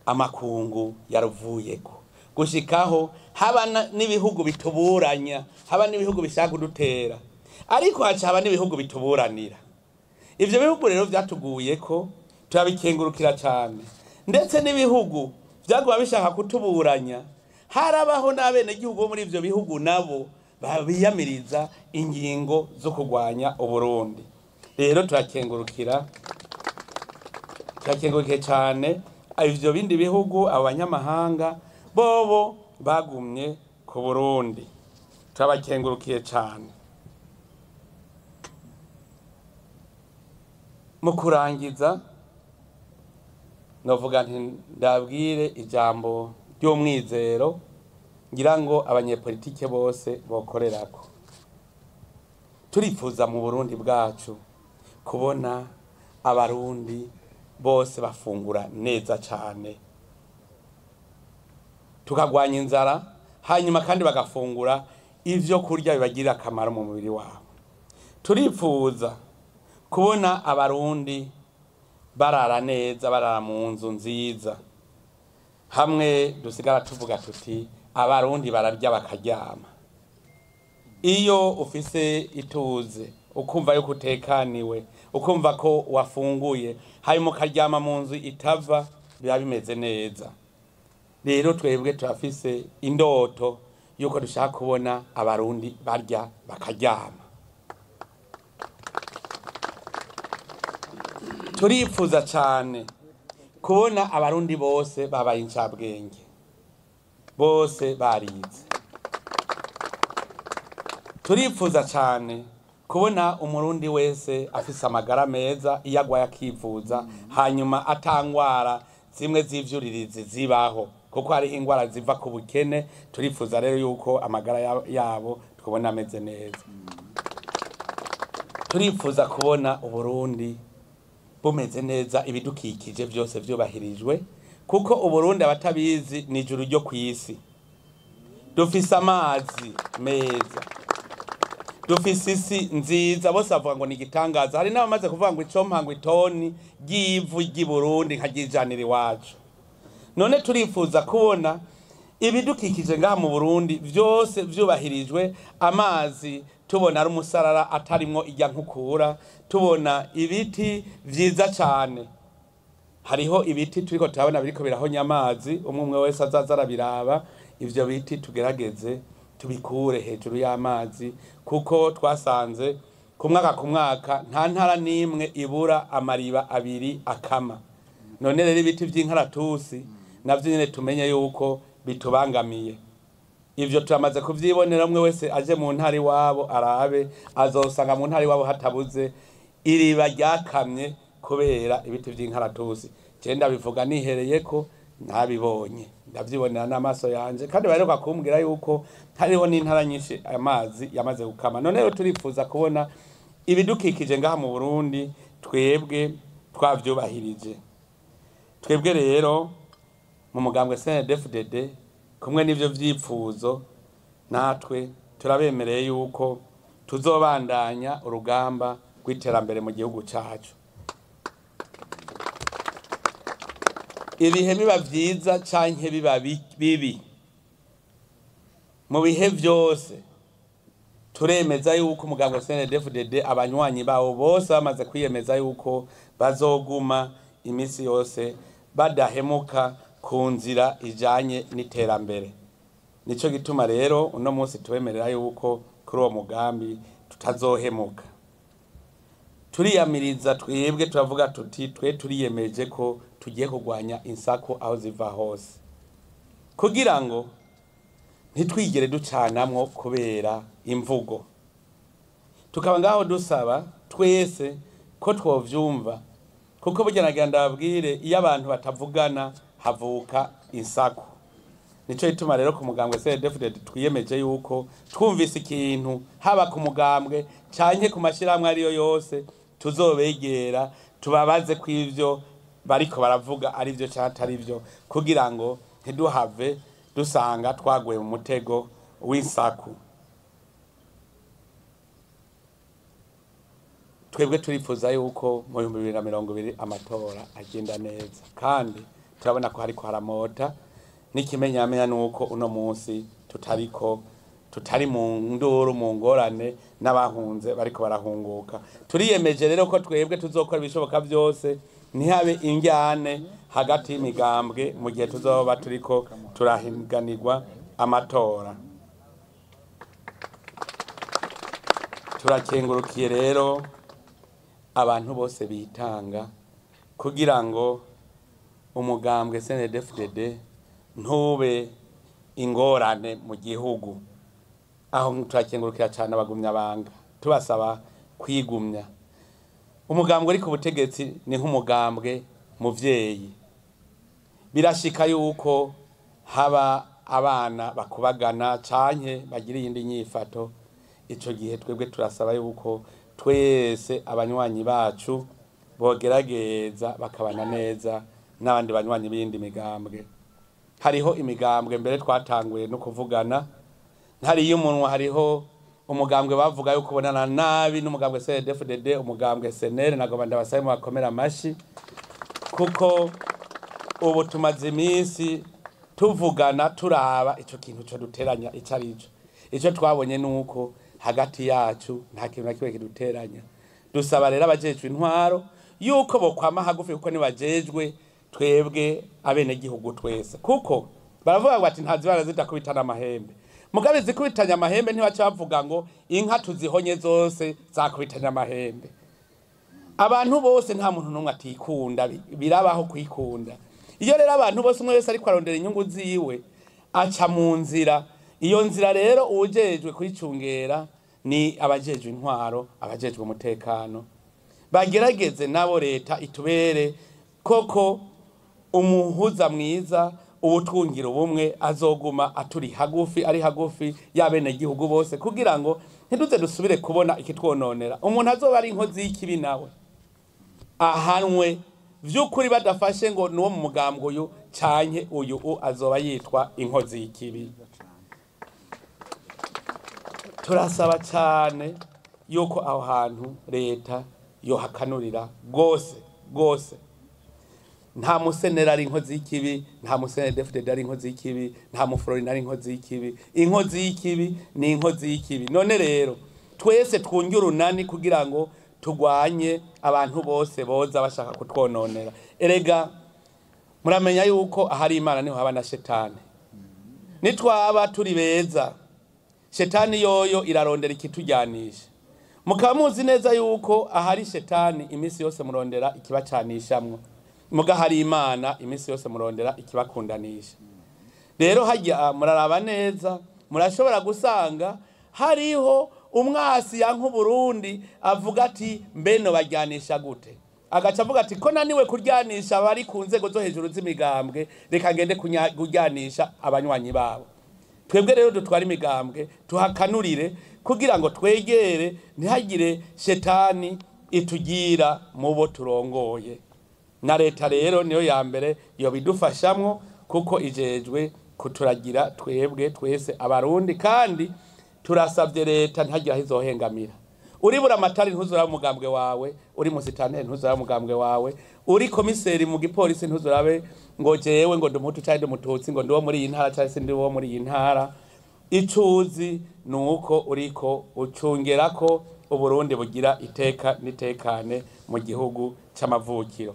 amakungu yaruvuyeko, gushikaho haba n'ibihugu bituburanya, haba n'ibihugu bishaka kudutera, ariko haca haba n'ibihugu bituburanira. Ivyo bihugu rero vyatuguyeko, turabikengurukira cyane. Ndetse n'ibihugu vyaguma bishaka kutuburanya, harabaho n'abenegihugu bo muri ivyo bihugu nabo babiyamiriza ingingo zo kurwanya Uburundi. Rero turakengurukira cyane ivyo bindi bihugu, abanyamahanga bobo bagumye ku Burundi, turabakengurukiye cyane. Mu kurangiza novuga nti ndabwire ijambo ry'umwizero ngira ngo abanyepolitike bose bokorerako. Turifuza mu Burundi bwacu kubona Abarundi bose bafungura neza cyane, tukagwanya inzara, hanyuma kandi bagafungura ivyo kurya bibagirira akamaro mu mubiri wabo. Turifuza kubona Abarundi barara neza, barara mu nzu nziza, hamwe dusigara tuvuga tuti Abarundi bararya bakaryama. Iyo ufise ituze, ukumva yuko utekaniwe, ukumva ko wafunguye, hanyuma ukaryama mu nzu itava, biba bimeze neza. Rero twebwe turafise indoto yuko dushaka kubona Abarundi barya bakaryama. Turifuza cyane kubona Abarundi bose babaye incabwenge, bose barize. Turifuza cyane kubona Umurundi wese afise amagara meza, iyo agwaye akivuza, hanyuma atangwara zimwe z'ivyuririzi zibaho. kuko hariho ingwara ziva ku bukene. Turifuza rero yuko amagara yabo twabona ameze neza. Turifuza kubona Uburundi bumeze neza, ibidukikije byose vyubahirijwe, kuko Uburundi abatabizi ni ijuru ryo kw'isi. Dufise amazi meza, dufise isi nziza, bose bavuga ngo ni igitangaza. Hari n'abamaze kuvuga ngo icompa ngo itoni ry'ivu ry'i Burundi nkaryijanira iwacu. None turifuza kubona ibidukikije ngaha mu Burundi vyose vyubahirijwe, amazi tubona ari umusarara atarimwo irya nkukura, tubona ibiti vyiza cane. Hariho ibiti turiko turabona biriko birahonya amazi, umwe umwe wese azaza arabiraba. Ivyo biti tugerageze tubikure hejuru y'amazi, kuko twasanze ku mwaka ku mwaka nta ntara n'imwe ibura amariba abiri akama. None rero ibiti vy'inkaratusi navyo nyene tumenye yuko bitubangamiye. Ivyo turamaze kuvyibonera, umwe wese aje mu ntara iwabo arabe, azosanga mu ntara iwabo hatabuze iriba ryakamye kubera ibiti vy'inkaratusi. Je ndabivuga nihereye ko nabibonye, ndavyibonera n'amaso yanje, kandi baheruka kumbwira yuko hariho n'intara nyinshi amazi yamaze gukama. None rero turifuza kubona ibidukikije ngaha mu Burundi twebwe twavyubahirije. Twebwe rero mu mugambwe CNDD-FDD kumwe n'ivyo vyipfuzo, natwe turabemereye yuko tuzobandanya urugamba rw'iterambere mu gihugu cacu. Ibihe biba vyiza canke biba bibi, mu bihe vyose turemeza yuko umugambwe CNDD-FDD abanywanyi bawo bose bamaze kwiyemeza yuko bazoguma imisi yose badahemuka ku nzira ijanye n'iterambere. Nico gituma rero uno munsi tubemerera yuko kuri uwo mugambi tutazohemuka. Turiyamiriza twebwe, turavuga tuti twe turiyemeje ko tugiye kurwanya insako aho ziva hose, kugira ngo ntitwigere ducanamwo kubera imvugo. Tukaba ngaho dusaba twese ko twovyumva, kuko burya nagira ndababwire, iyo abantu batavugana havuka insako. Nico gituma rero ku mugambwe CNDD-FDD twiyemeje yuko twumvise ikintu haba ku mugambwe canke ku mashirahamwe ariyo yose, tuzobegera tubabaze ko ivyo bariko baravuga ari vyo canke atari vyo, kugira ngo ntiduhave dusanga twaguye mu mutego w'insaku. Twebwe turifuza yuko mu 2020 amatora agenda neza, kandi turabona ko hariko haramota. N'ikimenyamenya nuko uno munsi tutari mu nduru, mu ngorane n'abahunze bariko barahunguka. Turiyemeje rero ko twebwe tuzokora ibishoboka vyose ntihabe injyane hagati y'imigambwe mu gihe tuzoba turiko turahiganirwa amatora. Turakengurukiye rero abantu bose bitanga kugira ngo umugambwe CNDD-FDD ntube ingorane mu gihugu. Aho turakengurukira cyane abagumya banga, tubasaba kwigumya. Umugambwe uri ku butegetsi ni nk'umugambwe muvyeyi. Birashika yuko haba abana bakubagana canke bagira iyindi nyifato. Ico gihe twebwe turasaba yuko twese abanywanyi bacu bogerageza bakabana neza n'abandi banywanyi b'iyindi migambwe. Hariho imigambwe mbere twatanguye no kuvugana, ntariyo umunwa, hariho umugambwe bavuga yuko ubonana nabi n'umugambwe CNDD-FDD, umugambwe SNL. Nagomba ndabasabe mu bakomera amashi, kuko ubu tumaze iminsi tuvugana turaba ico kintu co duteranya ico arico. Ico twabonye nuko hagati yacu nta kintu na kimwe kiduteranya. Dusaba rero abajejwe intwaro yuko bokwama hagufi, kuko nibajejwe twebwe abenegihugu twese, kuko baravuga ngo ati ntazibara zidakubitana amahembe. Mugabe zikubitanya amahembe ntibaca bavuga ngo inka tuzihonye zose zakubitanya amahembe. Abantu bose nta muntu n'umwe atikunda, birabaho kwikunda. Iyo rero abantu bose umwe wese ariko arondera inyungu ziwe aca mu nzira. Iyo nzira rero uwujejwe kuyicungera ni abajejwe intwaro, abajejwe umutekano. Bagerageze nabo leta itubere koko umuhuza mwiza, Uwutwungira ubumwe azoguma aturi hagufi, ari hagufi y'abenegihugu bose, kugira ngo ntiduze dusubire kubona ikitwononera. Umuntu azoba ari inkozi y'ikibi nawe ahanwe vy'ukuri, badafashe ngo nuwo mu mugambwe uyu canke uyu azoba yitwa inkozi y'ikibi. Turasaba cane yuko aho hantu leta yohakanurira gose gose. Nta musenera ari inkozi y'ikibi, nta musenera DFDD ari inkozi y'ikibi, nta muflorina ari inkozi y'ikibi. Inkozi y'ikibi ni inkozi y'ikibi. None rero twese twunge urunani kugira ngo tugwanye abantu bose boza bashaka kutwononera. Erega muramenya yuko ahari Imana niho haba na shetani. Nitwaba turi beza, shetani yoyo irarondera ikitujyanisha. Mukaba muzi neza yuko ahari shetani iminsi yose murondera ikibacanishamwo, muga hari Imana iminsi yose murondera ikibakundanisha. Rero hajya muraraba neza, murashobora gusanga hariho umwasi yanka Burundi avuga ati mbeno bajyanisha gute, agaca avuga ati ko naniwe kuryanisha abari ku nzego zo hejuru z'imigambwe, reka ngende kuryanisha abanywanyi babo. Twebwe rero dutwara imigambwe tuhakanurire kugira ngo twegere, ntihagire shetani itugira mu bo turongoye. Na leta rero niyo ya mbere yobidufashamwo, kuko ijejwe kuturagira twebwe twese abarundi. Kandi turasabye leta ntihagire aho izohengamira. Uri buramatari ntuzurabe umugambwe wawe, uri musitanteri ntuzurabe umugambwe wawe, uri komiseri mu gipolisi ntuzurabe ngo jewe ngo ndi umuhutu canke ndi umututsi, ngo ndi uwo muri iyi ntara canke sindi uwo muri iyi ntara. Icuzi nuko uriko ucungerako Uburundi bugira iteka n'itekane mu gihugu c'amavukiro.